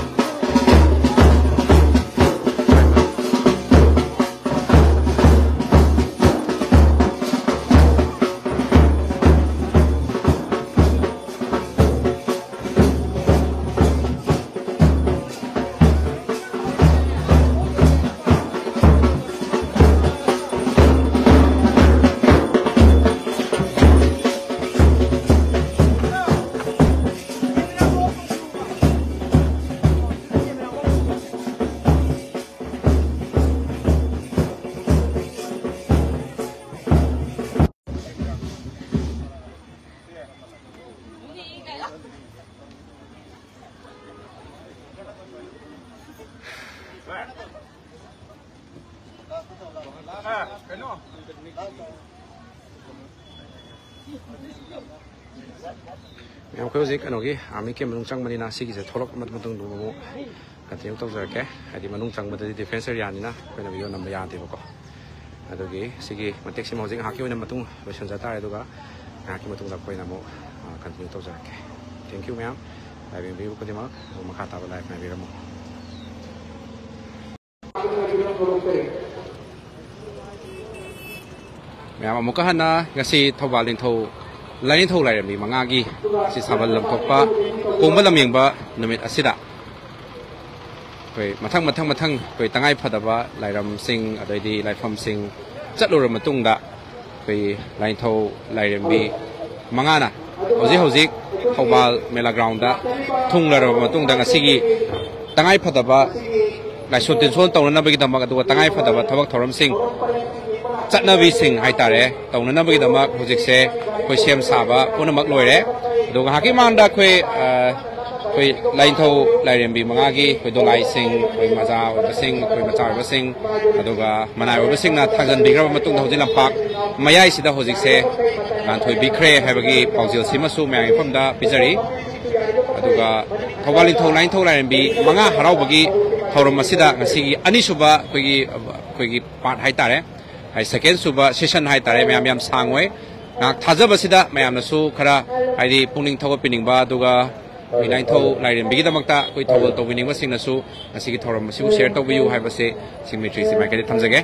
ꯃꯌꯥꯝ, ꯑꯩꯈꯣꯏ ꯍꯧꯖꯤꯛ ꯀꯩꯅꯣꯒꯤ ꯑꯥꯔꯃꯤ ꯀꯦꯝ ꯃꯅꯨꯡ ꯆꯪꯕꯅꯤꯅ, ꯁꯤꯒꯤꯁꯦ ꯊꯣꯛꯂꯛꯄ ꯃꯇꯨꯡꯗ ꯑꯃꯨꯛ ꯀꯟꯇꯤꯅ꯭ꯌꯨ ꯇꯧꯖꯔꯛꯀꯦ꯫ ꯍꯥꯏꯗꯤ ꯃꯅꯨꯡ ꯆꯪꯕꯗꯗꯤ ꯗꯤꯐꯦꯟꯁ ꯑꯦꯔꯤꯌꯥꯅꯤꯅ ꯑꯩꯈꯣꯏꯅ ꯚꯤꯗꯤꯑꯣ ꯅꯝꯕ ꯌꯥꯗꯦꯕꯀꯣ꯫ ꯑꯗꯨꯒꯤ ꯁꯤꯒꯤ ꯃꯇꯦꯛꯁꯤꯃ ꯍꯧꯖꯤꯛ ꯉꯥꯏꯍꯥꯛꯀꯤ ꯑꯣꯏꯅ ꯃꯇꯨꯡ ꯂꯣꯏꯁꯤꯟꯖ ꯇꯥꯔꯦ, ꯑꯗꯨꯒ ꯉꯥꯏꯍꯥꯛꯀꯤ ꯃꯇꯨꯡꯗ ꯑꯩꯈꯣꯏꯅ ꯑꯃꯨꯛ ꯀꯟꯇꯤꯅ꯭ꯌꯨ ꯇꯧꯖꯔꯛꯀꯦ꯫ ꯊꯦꯡꯀ꯭ꯌꯨ ꯃꯌꯥꯝ, ꯂꯥꯏꯚ ꯌꯦꯡꯕꯤꯔꯤꯕ ꯈꯨꯗꯤꯡꯃꯛ꯫ ꯑꯗꯨ ꯃꯈꯥ ꯇꯥꯕ ꯂꯥꯏꯚ ꯉꯥꯏꯕꯤꯔꯝꯃꯨ꯫ ꯃꯌꯥꯝ, ꯑꯃꯨꯛꯀ ꯍꯟꯅ ꯉꯁꯤ ꯊꯧꯕꯥꯜ ꯅꯤꯡꯊꯧ, ꯂꯥꯏꯅꯤꯡꯊꯧ ꯂꯥꯏꯔꯦꯝꯕꯤ ꯃꯉꯥꯒꯤ ꯉꯁꯤ ꯁꯥꯕꯜ ꯂꯝꯊꯣꯛꯄ, ꯀꯣꯡꯕ ꯂꯝꯌꯦꯡꯕ ꯅꯨꯃꯤꯠ ꯑꯁꯤꯗ ꯑꯩꯈꯣꯏ ꯃꯊꯪ, ꯃꯊꯪ, ꯃꯊꯪ ꯑꯩꯈꯣꯏ ꯇꯉꯥꯏ ꯐꯗꯕ ꯂꯥꯏꯔꯝꯁꯤꯡ, ꯑꯗꯩꯗꯤ ꯂꯥꯏꯐꯝꯁꯤꯡ ꯆꯠꯂꯨꯔꯕ ꯃꯇꯨꯡꯗ, ꯑꯩꯈꯣꯏ ꯂꯥꯏꯅꯤꯡꯊꯧ ꯂꯥꯏꯔꯦꯝꯕꯤ ꯃꯉꯥꯅ ꯍꯧꯖꯤꯛ ꯍꯧꯖꯤꯛ ꯊꯧꯕꯥꯜ ꯃꯦꯂꯥ ꯒ꯭ꯔꯥꯎꯟꯗ ꯊꯨꯡꯂꯔꯕ ꯃꯇꯨꯡꯗ, ꯉꯁꯤꯒꯤ ꯇꯉꯥꯏ ꯐꯗꯕ ꯂꯥꯏꯁꯣꯟ ꯇꯤꯟꯁꯣꯟ ꯇꯧꯅꯅꯕꯒꯤꯗꯃꯛ, ꯑꯗꯨꯒ ꯇꯉꯥꯏ ꯐꯗꯕ ꯊꯕꯛ ꯊꯧꯔꯝꯁꯤꯡ ꯆꯠꯅꯕꯤꯁꯤꯡ ꯍꯥꯏꯇꯥꯔꯦ, ꯇꯧꯅꯅꯕꯒꯤꯗꯃꯛ ꯍꯧꯖꯤꯛꯁꯦ ꯑꯩꯈꯣꯏ ꯁꯦꯝ ꯁꯥꯕ ꯄꯨꯝꯅꯃꯛ ꯂꯣꯏꯔꯦ꯫ ꯑꯗꯣ ꯉꯥꯏꯍꯥꯛꯀꯤ ꯃꯃꯥꯡꯗ ꯑꯩꯈꯣꯏ, ꯑ, ꯑꯩꯈꯣꯏ ꯂꯥꯏꯅꯤꯡꯊꯧ ꯂꯥꯏꯔꯦꯝꯕꯤ ꯃꯉꯥꯒꯤ ꯑꯩꯈꯣꯏ ꯗꯣꯂꯥꯏꯁꯤꯡ, ꯑꯩꯈꯣꯏ ꯃꯆꯥ ꯑꯣꯏꯕꯁꯤꯡ, ꯑꯩꯈꯣꯏ ꯃꯆꯥ ꯑꯣꯏꯕꯁꯤꯡ, ꯑꯗꯨꯒ ꯃꯅꯥꯏ ꯑꯣꯏꯕꯁꯤꯡꯅ ꯊꯥꯡꯖꯟꯕꯤꯈ꯭ꯔꯕ ꯃꯇꯨꯡꯗ, ꯍꯧꯖꯤꯛ ꯂꯝꯄꯥꯛ ꯃꯌꯥꯏꯁꯤꯗ ꯍꯧꯖꯤꯛꯁꯦ ꯂꯥꯟꯊꯣꯏꯕꯤꯈ꯭ꯔꯦ ꯍꯥꯏꯕꯒꯤ ꯄꯥꯎꯖꯦꯜꯁꯤꯃꯁꯨ ꯃꯌꯥꯝꯒꯤ ꯃꯐꯝꯗ ꯄꯤꯖꯔꯤ꯫ ꯑꯗꯨꯒ ꯊꯧꯕꯥꯜ ꯅꯤꯡꯊꯧ ꯂꯥꯏꯅꯤꯡꯊꯧ ꯂꯥꯏꯔꯦꯝꯕꯤ ꯃꯉꯥ ꯍꯔꯥꯎꯕꯒꯤ ꯊꯧꯔꯝ ꯑꯁꯤꯗ ꯉꯁꯤꯒꯤ ꯑꯅꯤꯁꯨꯕ ꯑꯩꯈꯣꯏꯒꯤ, ꯑꯩꯈꯣꯏꯒꯤ ꯄꯥꯔꯠ ꯍꯥꯏꯇꯥꯔꯦ, ꯍꯥꯏꯗꯤ ꯁꯦꯀꯦꯟ ꯁꯨꯕ ꯁꯦꯁꯟ ꯍꯥꯏꯇꯥꯔꯦ꯫ ꯃꯌꯥꯝ ꯌꯥꯝ ꯁꯥꯡꯉꯣꯏ꯫ ꯉꯥꯏꯍꯥꯛ ꯊꯥꯖꯕꯁꯤꯗ ꯃꯌꯥꯝꯅꯁꯨ ꯈꯔ, ꯍꯥꯏꯗꯤ, ꯄꯨꯛꯅꯤꯡ ꯊꯧꯒꯠꯄꯤꯅꯤꯡꯕ, ꯑꯗꯨꯒ ꯑꯩꯈꯣꯏ ꯂꯥꯏꯅꯤꯡꯊꯧ ꯂꯥꯏꯔꯦꯝꯕꯤꯒꯤꯗꯃꯛꯇ ꯑꯩꯈꯣꯏ ꯊꯧꯒꯜ ꯇꯧꯕꯤꯅꯤꯡꯕꯁꯤꯡꯅꯁꯨ ꯉꯁꯤꯒꯤ ꯊꯧꯔꯝ ꯑꯁꯤꯕꯨ ꯁꯤꯌꯔ ꯇꯧꯕꯤꯌꯨ ꯍꯥꯏꯕꯁꯦ ꯁꯤ ꯃꯩꯇ꯭ꯔꯤꯁꯤ ꯃꯥꯏꯀꯩꯗ ꯊꯝꯖꯒꯦ꯫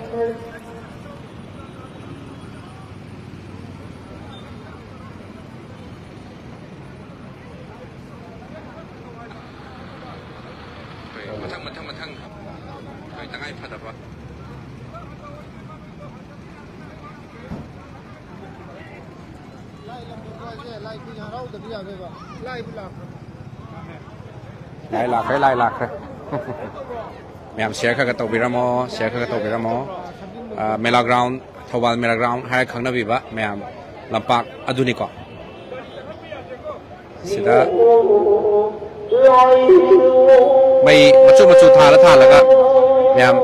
ꯑꯩꯈꯣꯏ ꯃꯊꯪ, ꯃꯊꯪ, ꯃꯊꯪ ꯑꯩꯈꯣꯏ ꯇꯉꯥꯏ ꯐꯗꯕ ꯂꯥꯏ ꯂꯥꯛꯈ꯭ꯔꯦ, ꯂꯥꯏ ꯂꯥꯛꯈ꯭ꯔꯦ꯫ ꯃꯌꯥꯝ ꯁꯤꯌꯔ ꯈꯔ ꯈꯔ ꯇꯧꯕꯤꯔꯝꯃꯣ, ꯁꯤꯌꯔ ꯈꯔ ꯈꯔ ꯇꯧꯕꯤꯔꯝꯃꯣ꯫ ꯑ, ꯃꯦꯂꯥ ꯒ꯭ꯔꯥꯎꯟ, ꯊꯧꯕꯥꯜ ꯃꯦꯂꯥ ꯒ꯭ꯔꯥꯎꯟ ꯍꯥꯏꯔ ꯈꯪꯅꯕꯤꯕ ꯃꯌꯥꯝ, ꯂꯝꯄꯥꯛ ꯑꯗꯨꯅꯤꯀꯣ꯫ ꯁꯤꯗ ꯃꯩ ꯃꯆꯨ ꯃꯆꯨ ꯊꯥꯜꯂ ꯊꯥꯜꯂꯒ ꯃꯌꯥꯝ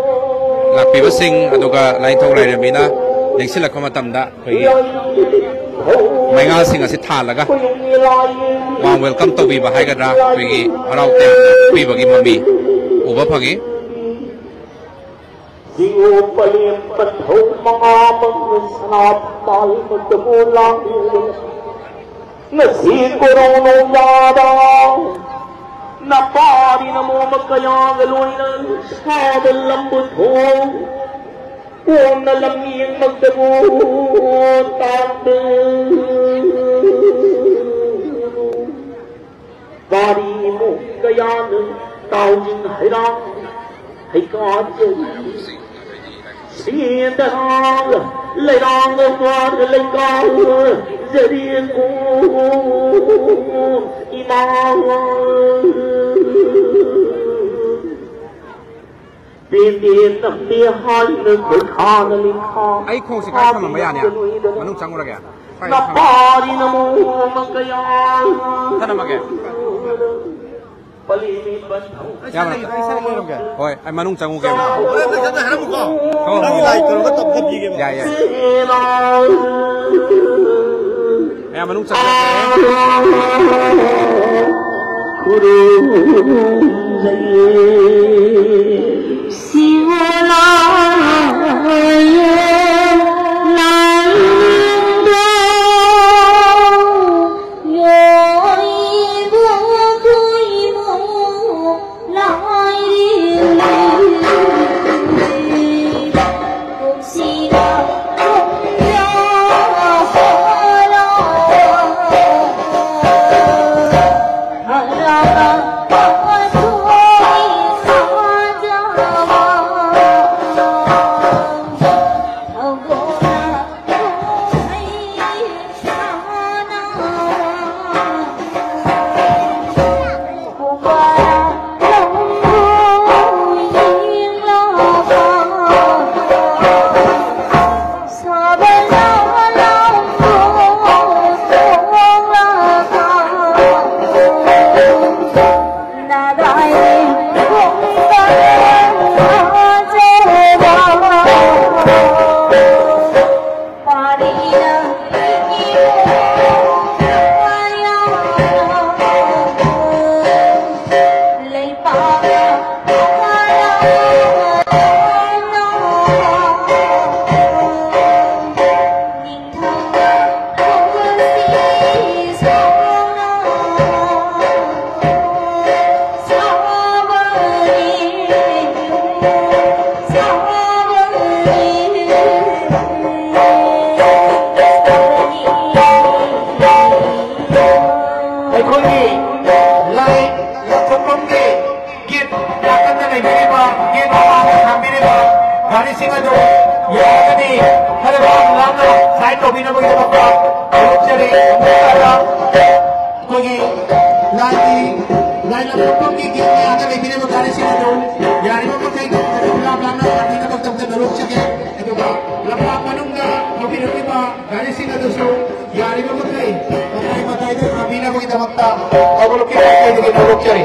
ꯂꯥꯛꯄꯤꯕꯁꯤꯡ, ꯑꯗꯨꯒ ꯂꯥꯏꯅꯤꯡꯊꯧ ꯂꯥꯏꯔꯦꯝꯕꯤꯅ ꯂꯦꯡꯁꯤꯜꯂꯛꯄ ꯃꯇꯝꯗ ꯑꯩꯈꯣꯏꯒꯤ ꯃꯩꯉꯥꯜꯁꯤꯡ ꯑꯁꯤ ꯊꯥꯜꯂꯒ ꯋꯥꯔꯝ ꯋꯦꯜꯀꯝ ꯇꯧꯕꯤꯕ ꯍꯥꯏꯒꯗ꯭ꯔꯥ, ꯑꯩꯈꯣꯏꯒꯤ ꯍꯔꯥꯎ ꯇꯌꯥꯝꯅ ꯄꯤꯕꯒꯤ ꯃꯃꯤ ꯎꯕ ꯐꯪꯉꯤ꯫ ꯖꯤꯑꯣ ꯄꯂꯦꯝ ꯄꯟꯊꯧ ꯃꯉꯥꯃꯛ ꯁꯅꯥ ꯄꯥꯜ ꯃꯇꯕꯨ ꯂꯥꯡꯂꯤꯕ ꯉꯁꯤ ꯀꯣꯔꯧꯅꯧ ꯌꯥꯗ ꯅꯄꯥꯔꯤ ꯅꯃꯣꯃ ꯀꯌꯥꯒ ꯂꯣꯏꯅ ꯁꯥꯕ ꯂꯝꯕꯨ ꯊꯣꯡ ꯀꯣꯟꯅ ꯂꯝꯌꯦꯡꯃꯛꯇꯕꯨ ꯇꯥꯟꯕ ꯄꯥꯔꯤ ꯏꯃꯨꯡ ꯀꯌꯥꯅ ꯇꯥꯎꯖꯤꯡ ꯍꯩꯔꯥꯡ ꯍꯩꯀꯥꯖꯔꯤ ꯁꯤꯗꯔꯥꯡ ꯂꯩꯔꯥꯡ ꯋꯥꯔ ꯂꯩꯀꯥꯎ ꯖꯔꯤꯀꯣ ꯏꯃꯥ ꯄꯦꯟꯗꯦ ꯇꯝꯗꯦ ꯍꯥꯏꯅ ꯈꯣꯏꯈꯥꯅ ꯂꯤꯈꯥ ꯑꯩ ꯈꯣꯡꯁꯤ ꯈꯔ ꯊꯝꯃꯝꯕ ꯌꯥꯅꯤ? ꯃꯅꯨꯡ ꯆꯪꯉꯨꯔꯒꯦ? ꯅꯄꯥꯔꯤ ꯅꯃꯣꯃ ꯀꯌꯥ ꯊꯅꯝꯃꯒꯦ꯫ ꯄꯂꯤꯅꯤ ꯄꯟꯊꯧ ꯌꯥꯕ꯭ꯔꯥ? ꯍꯣꯏ, ꯑꯩ ꯃꯅꯨꯡ ꯆꯪꯉꯨꯒꯦ꯫ ꯍꯣꯏ, ꯍꯣꯏ, ꯍꯣꯏ꯫ ꯅꯪꯒꯤ ꯂꯥꯏ ꯀꯩꯅꯣꯒ ꯇꯞ ꯇꯞ ꯄꯤꯒꯦꯕ꯫ ꯌꯥꯏ, ꯌꯥꯏ꯫ ꯃꯌꯥꯝ ꯃꯅꯨꯡ ꯆꯪꯕꯤꯔꯛꯑꯣ꯫ ꯄꯤꯅꯕꯒꯤꯗꯃꯛꯇ ꯍꯧꯗꯣꯛꯆꯔꯤ꯫ ꯑꯃꯨꯛ ꯍꯟꯅ ꯑꯩꯈꯣꯏꯒꯤ ꯂꯥꯏꯒꯤ, ꯂꯥꯏ ꯂꯝꯐꯝꯒꯤ ꯒꯦꯠ ꯃꯌꯥꯗ ꯂꯩꯕꯤꯔꯤꯕ ꯒꯥꯔꯤꯁꯤꯡ ꯑꯗꯨ ꯌꯥꯔꯤꯕ ꯃꯈꯩ ꯂꯥꯞ ꯂꯥꯞꯅ ꯒꯥꯔꯤ ꯈꯛꯇꯪ ꯆꯪꯁꯤꯟꯅꯔꯨꯁꯤꯒꯦ꯫ ꯑꯗꯨꯒ ꯂꯝꯄꯥꯛ ꯃꯅꯨꯡꯗ ꯊꯧꯕꯤꯔꯛꯂꯤꯕ ꯒꯥꯔꯤꯁꯤꯡ ꯑꯗꯨꯁꯨ ꯌꯥꯔꯤꯕ ꯃꯈꯩ ꯃꯇꯥꯏ ꯃꯇꯥꯏꯗ ꯈꯥꯝꯕꯤꯅꯕꯒꯤꯗꯃꯛꯇ ꯍꯧꯒꯠꯂꯛꯈꯤꯕ ꯃꯈꯩꯗꯒꯤ ꯍꯧꯗꯣꯛꯆꯔꯤ꯫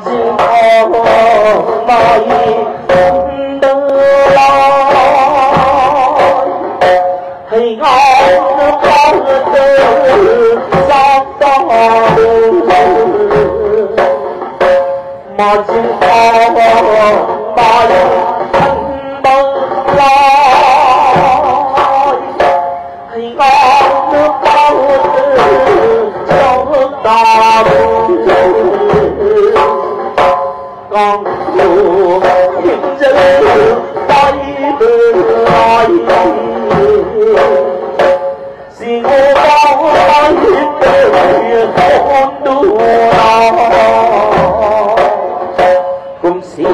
Kumsi, kumsi,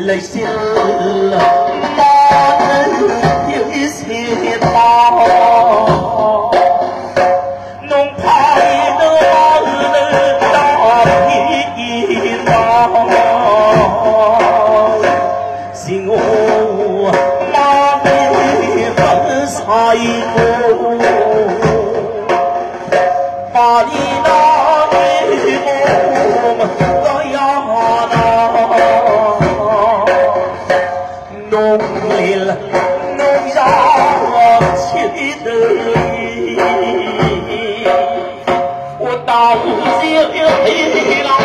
ꯂꯩꯆꯤꯜ ꯃꯥꯅ ꯌꯩꯁꯤꯜꯂꯣ꯫ ꯅꯣꯡꯐꯥꯏꯅ ꯇꯥꯕꯤꯔꯣ꯫ ꯁꯤꯡꯉꯣ ꯃꯥꯒꯤ ꯄꯜꯁꯥꯏꯀꯣ꯫ ꯄꯥꯔꯤꯅꯥꯒꯤ ꯃꯣꯝ ꯀꯌꯥꯅ ꯅꯣꯡꯂꯤꯜ ꯅꯣꯡꯌꯥ ꯁꯤꯗ ꯎꯇꯥꯎ ꯁꯤꯔꯤꯔꯥ꯫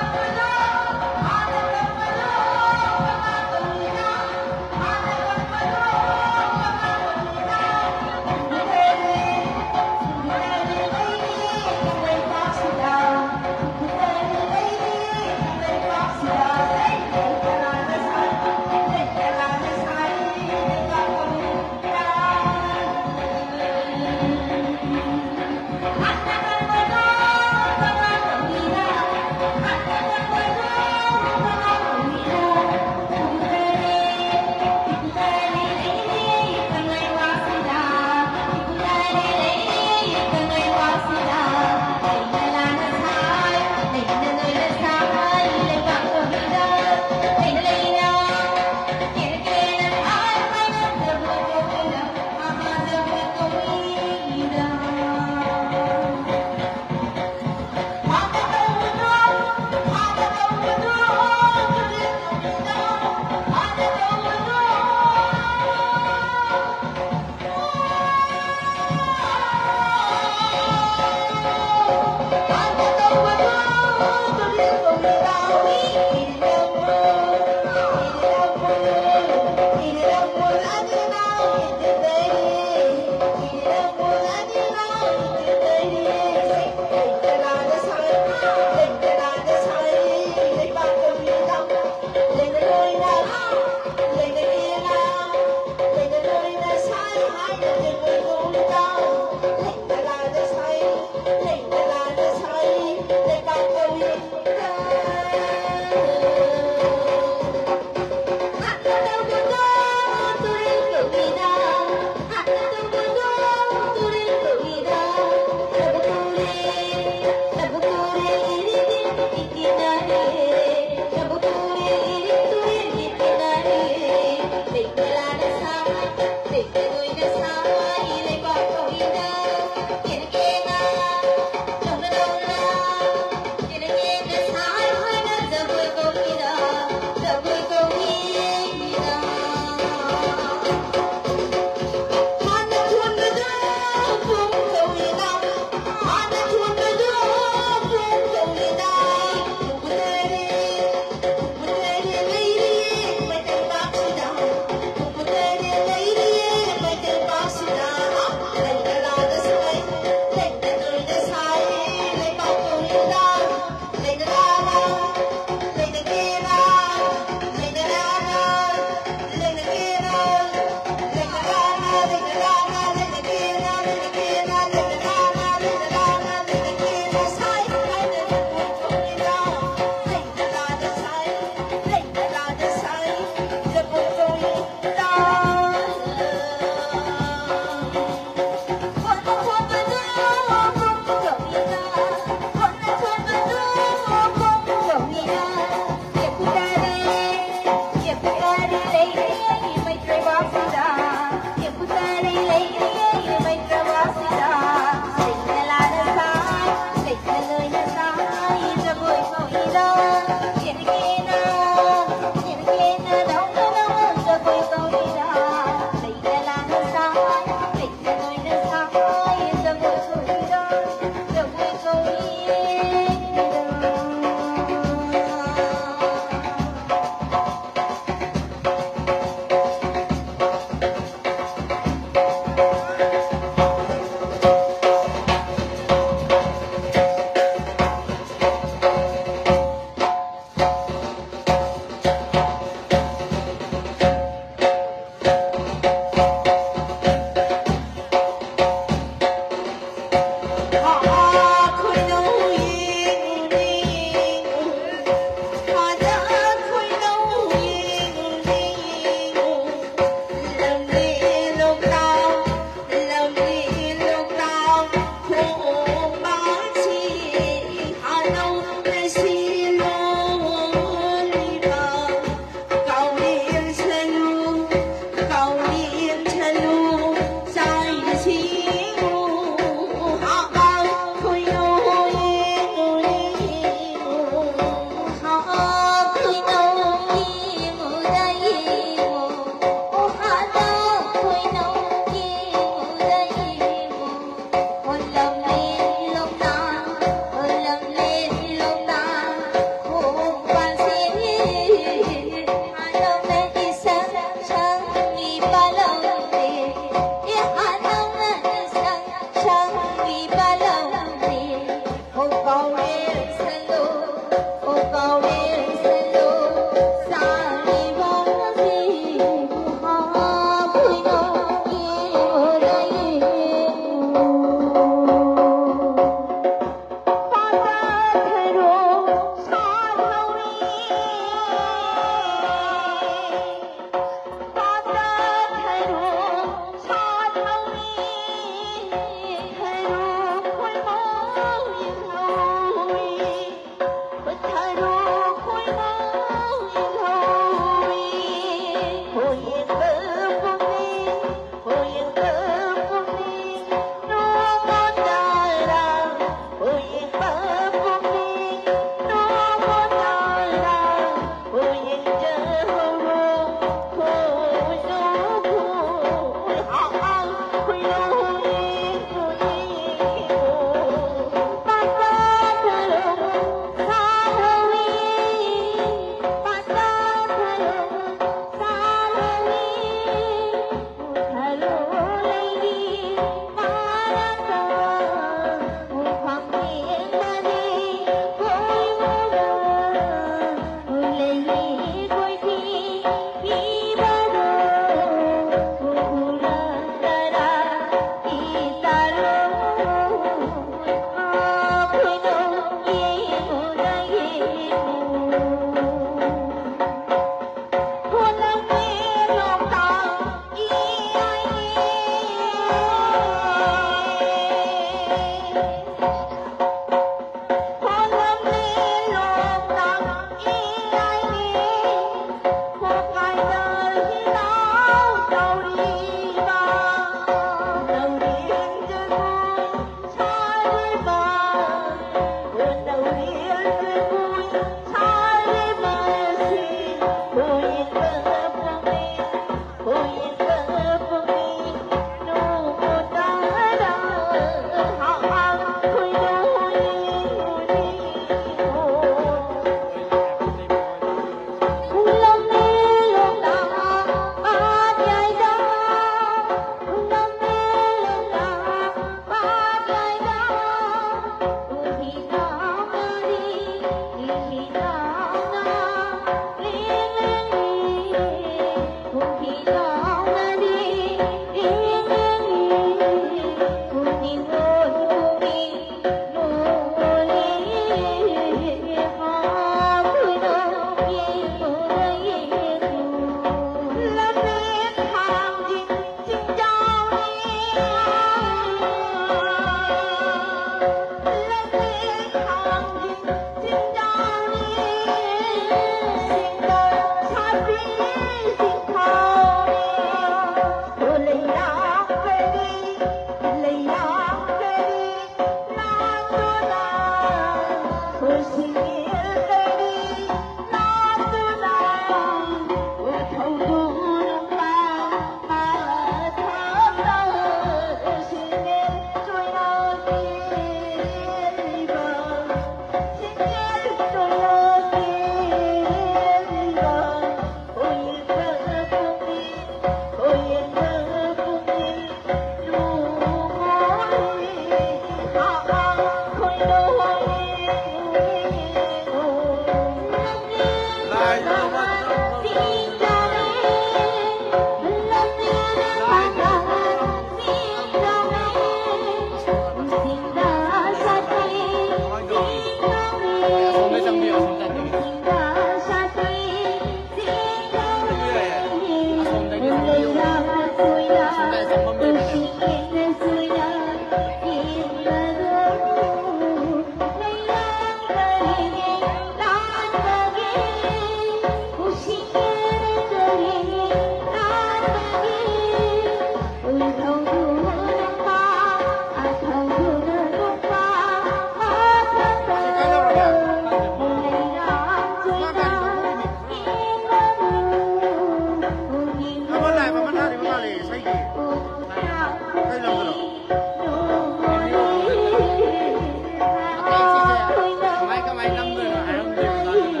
ꯀꯃꯥꯏ ꯀꯃꯥꯏ ꯅꯝꯗꯣꯏꯅꯣ ꯍꯥꯏꯔꯝꯗꯦꯕ ꯃꯥꯅ꯫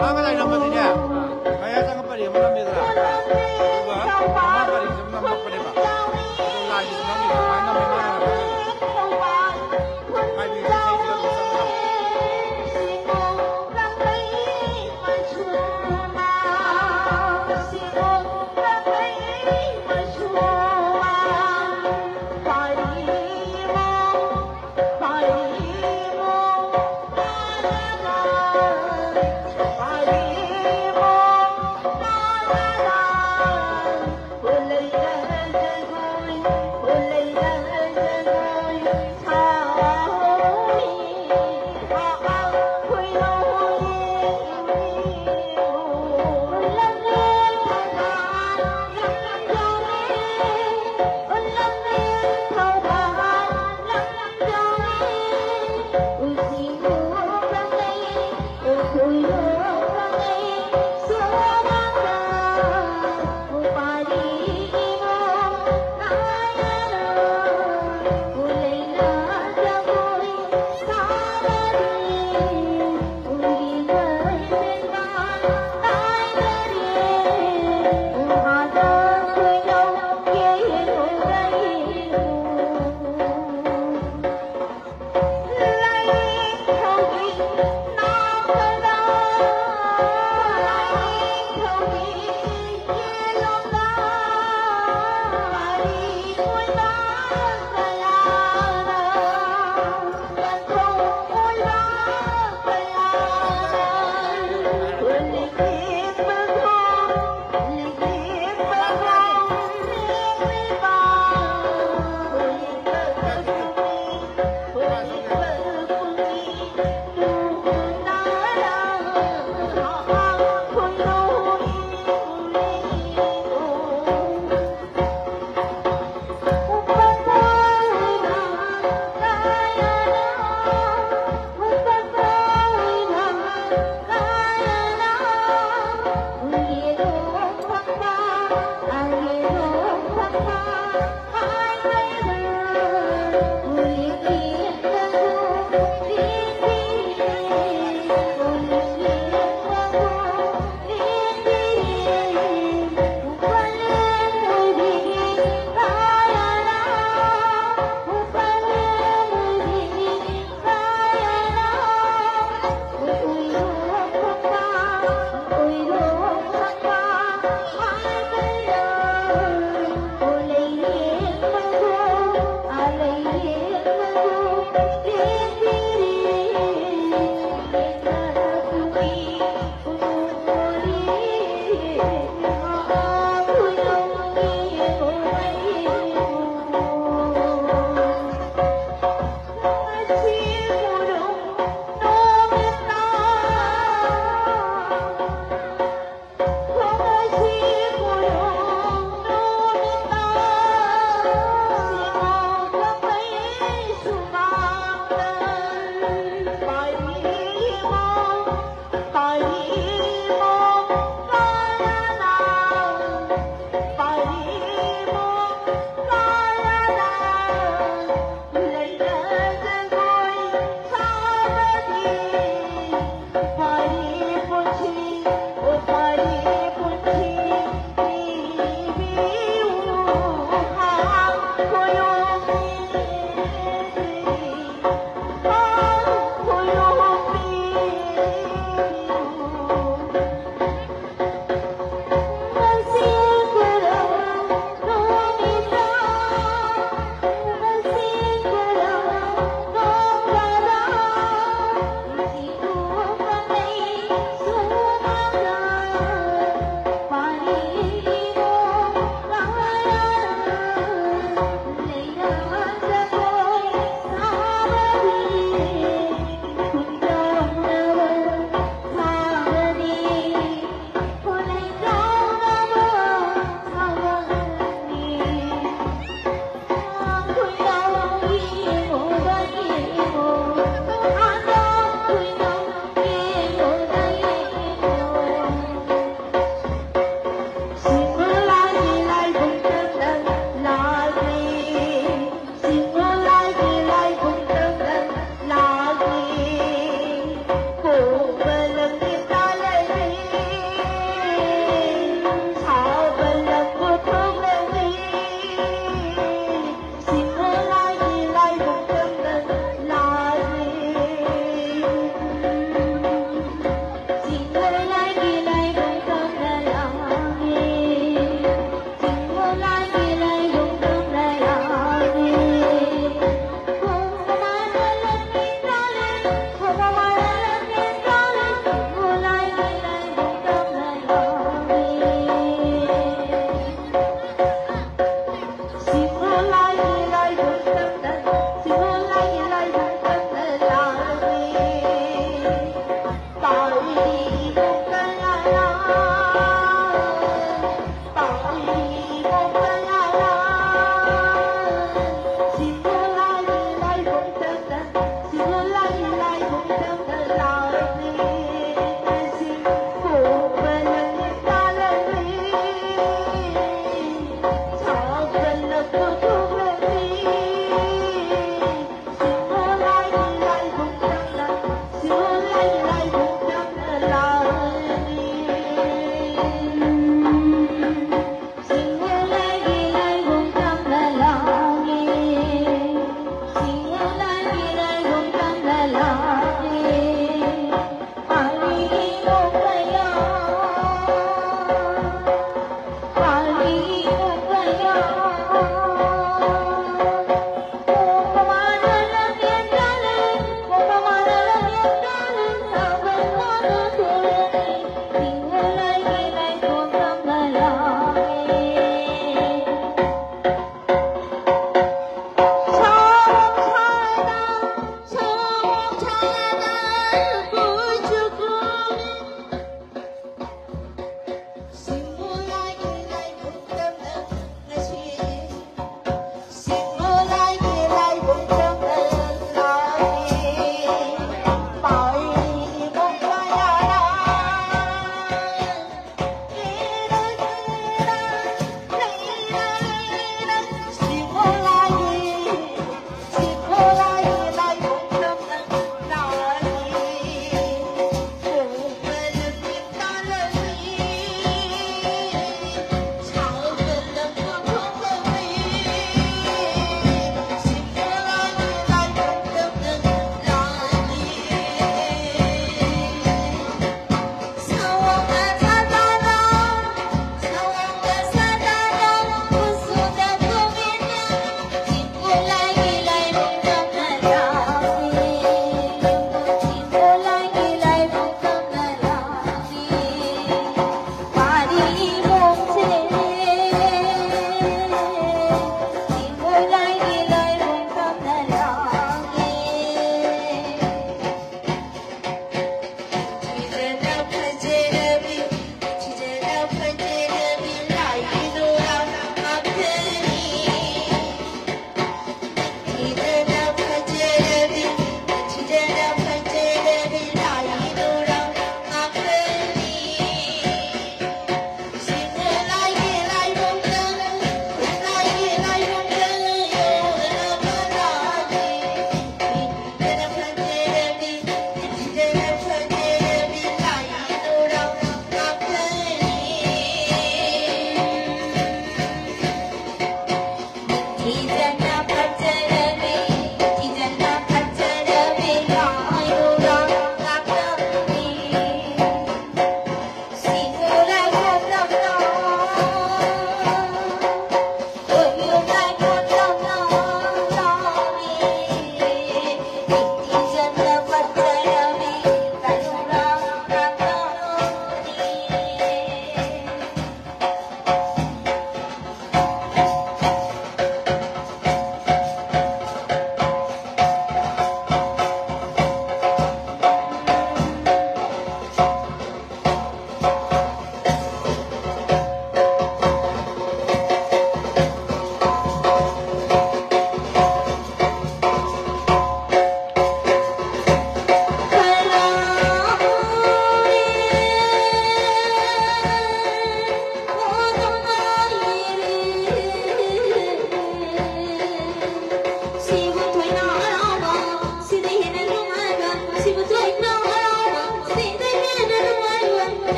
ꯃꯥ ꯀꯗꯥꯏ ꯅꯝꯕꯗꯤꯅꯦ? ꯃꯌꯥ ꯆꯪꯉ ꯄꯔꯦꯡ ꯑꯃ ꯅꯝꯃꯦꯗꯅ꯫ ꯑꯗꯨꯒ ꯃꯥ ꯄꯔꯦꯡꯁꯦ ꯑꯃ ꯅꯝꯃꯛꯄꯅꯦꯕ꯫ ꯑꯗꯣ ꯂꯥꯏꯒꯤꯁꯨ ꯅꯝꯃꯤ, ꯀꯃꯥꯏꯅ ꯅꯝꯃꯤ ꯃꯥꯅ ꯍꯥꯏꯔꯛꯀꯅꯤ꯫ ꯍꯥꯏꯗꯤ ꯏꯁꯩꯁꯤꯗ ꯑꯗꯨꯝ ꯆꯪꯉꯒ꯫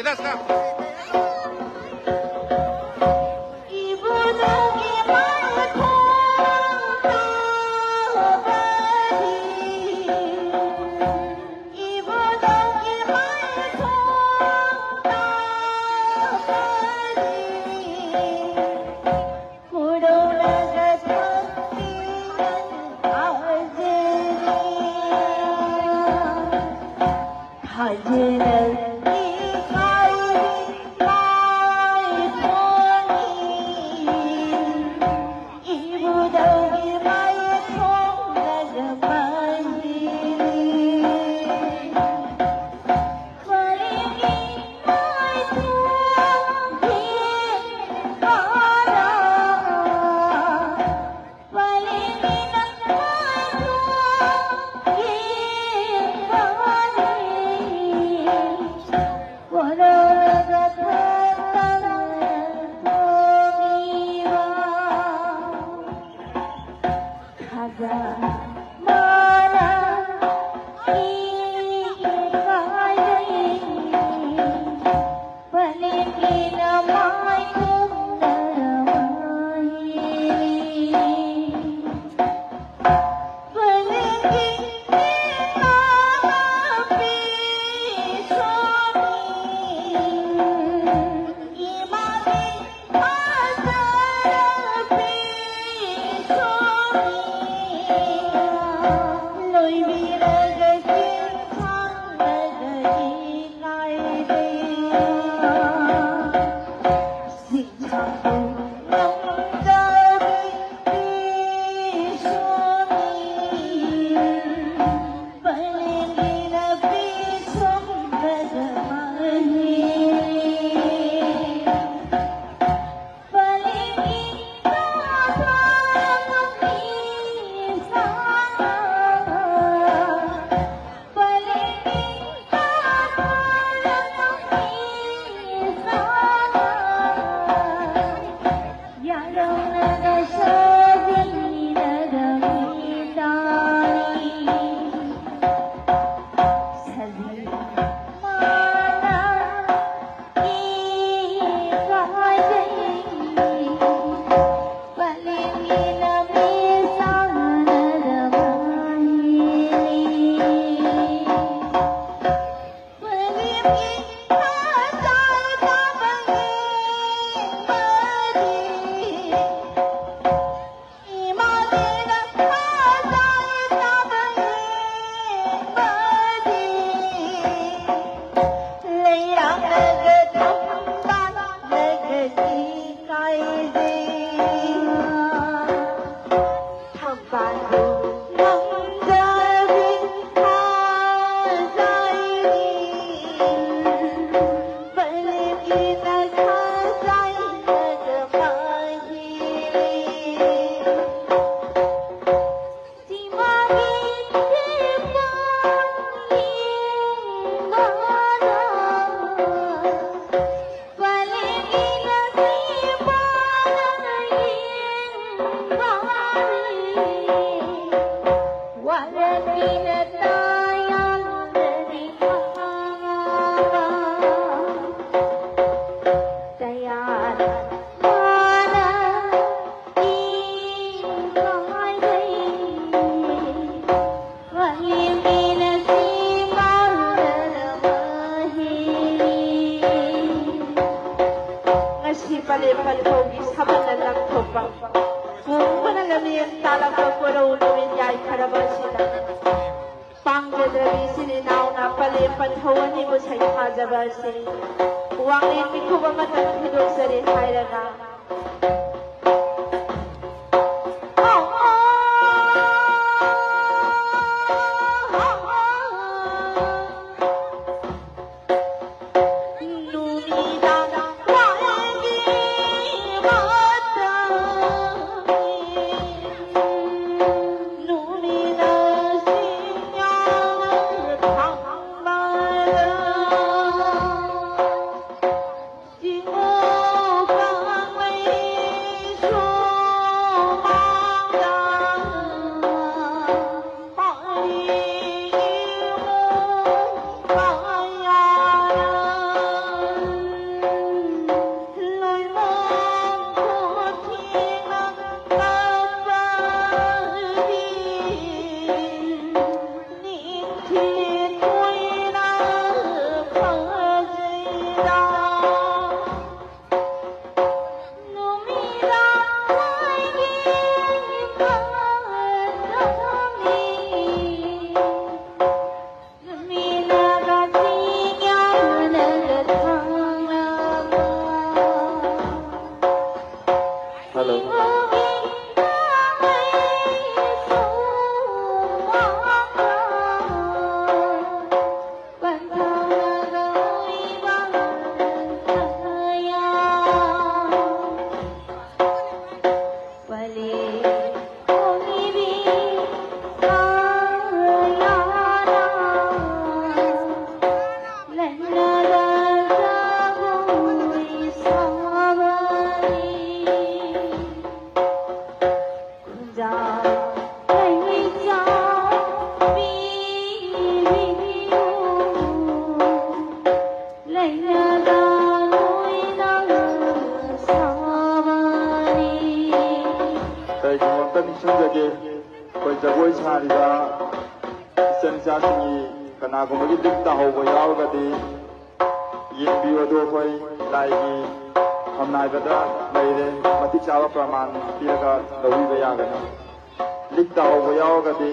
Let's go. ꯂꯦꯝꯕ ꯊꯧꯒꯤ ꯁꯥꯕꯅ ꯂꯪꯊꯣꯛꯄ, ꯄꯨꯝꯕꯅ ꯂꯝꯌꯦꯡ ꯇꯥꯂꯛꯄ ꯀꯣꯔꯧ ꯅꯨꯃꯤꯠ ꯌꯥꯏꯐꯔꯕ ꯑꯁꯤꯗ, ꯄꯥꯡꯖꯗ꯭ꯔꯕꯤ ꯏꯆꯤꯜ ꯏꯅꯥꯎꯅ ꯄꯂꯦꯝ ꯄꯟꯊꯧ ꯑꯅꯤꯕꯨ ꯁꯩꯊꯥꯖꯕ ꯑꯁꯤ ꯋꯥꯡꯂꯦꯟ ꯃꯤꯀꯨꯞ ꯑꯃꯇꯪ ꯊꯣꯏꯗꯣꯛꯆꯔꯦ ꯍꯥꯏꯔꯒ, Hello. ꯀꯔꯤꯒꯨꯝꯕ ꯑꯝꯇ ꯅꯤꯡꯁꯤꯡꯖꯒꯦ, ꯑꯩꯈꯣꯏ ꯖꯒꯣꯏ ꯁꯥꯔꯤꯕ ꯏꯆꯟ ꯏꯆꯥꯁꯤꯡꯒꯤ ꯀꯅꯥꯒꯨꯝꯕꯒꯤ ꯂꯤꯛ ꯇꯥꯍꯧꯕ ꯌꯥꯎꯔꯒꯗꯤ ꯌꯦꯡꯕꯤꯌꯨ꯫ ꯑꯗꯣ ꯑꯩꯈꯣꯏ ꯂꯥꯏꯒꯤ ꯐꯝꯅꯥꯏꯕꯗ ꯂꯩꯔꯦ꯫ ꯃꯇꯤꯛ ꯆꯥꯕ ꯄ꯭ꯔꯃꯥꯟ ꯄꯤꯔꯒ ꯂꯧꯕꯤꯕ ꯌꯥꯒꯅꯤ꯫ ꯂꯤꯛ ꯇꯥꯍꯧꯕ ꯌꯥꯎꯔꯒꯗꯤ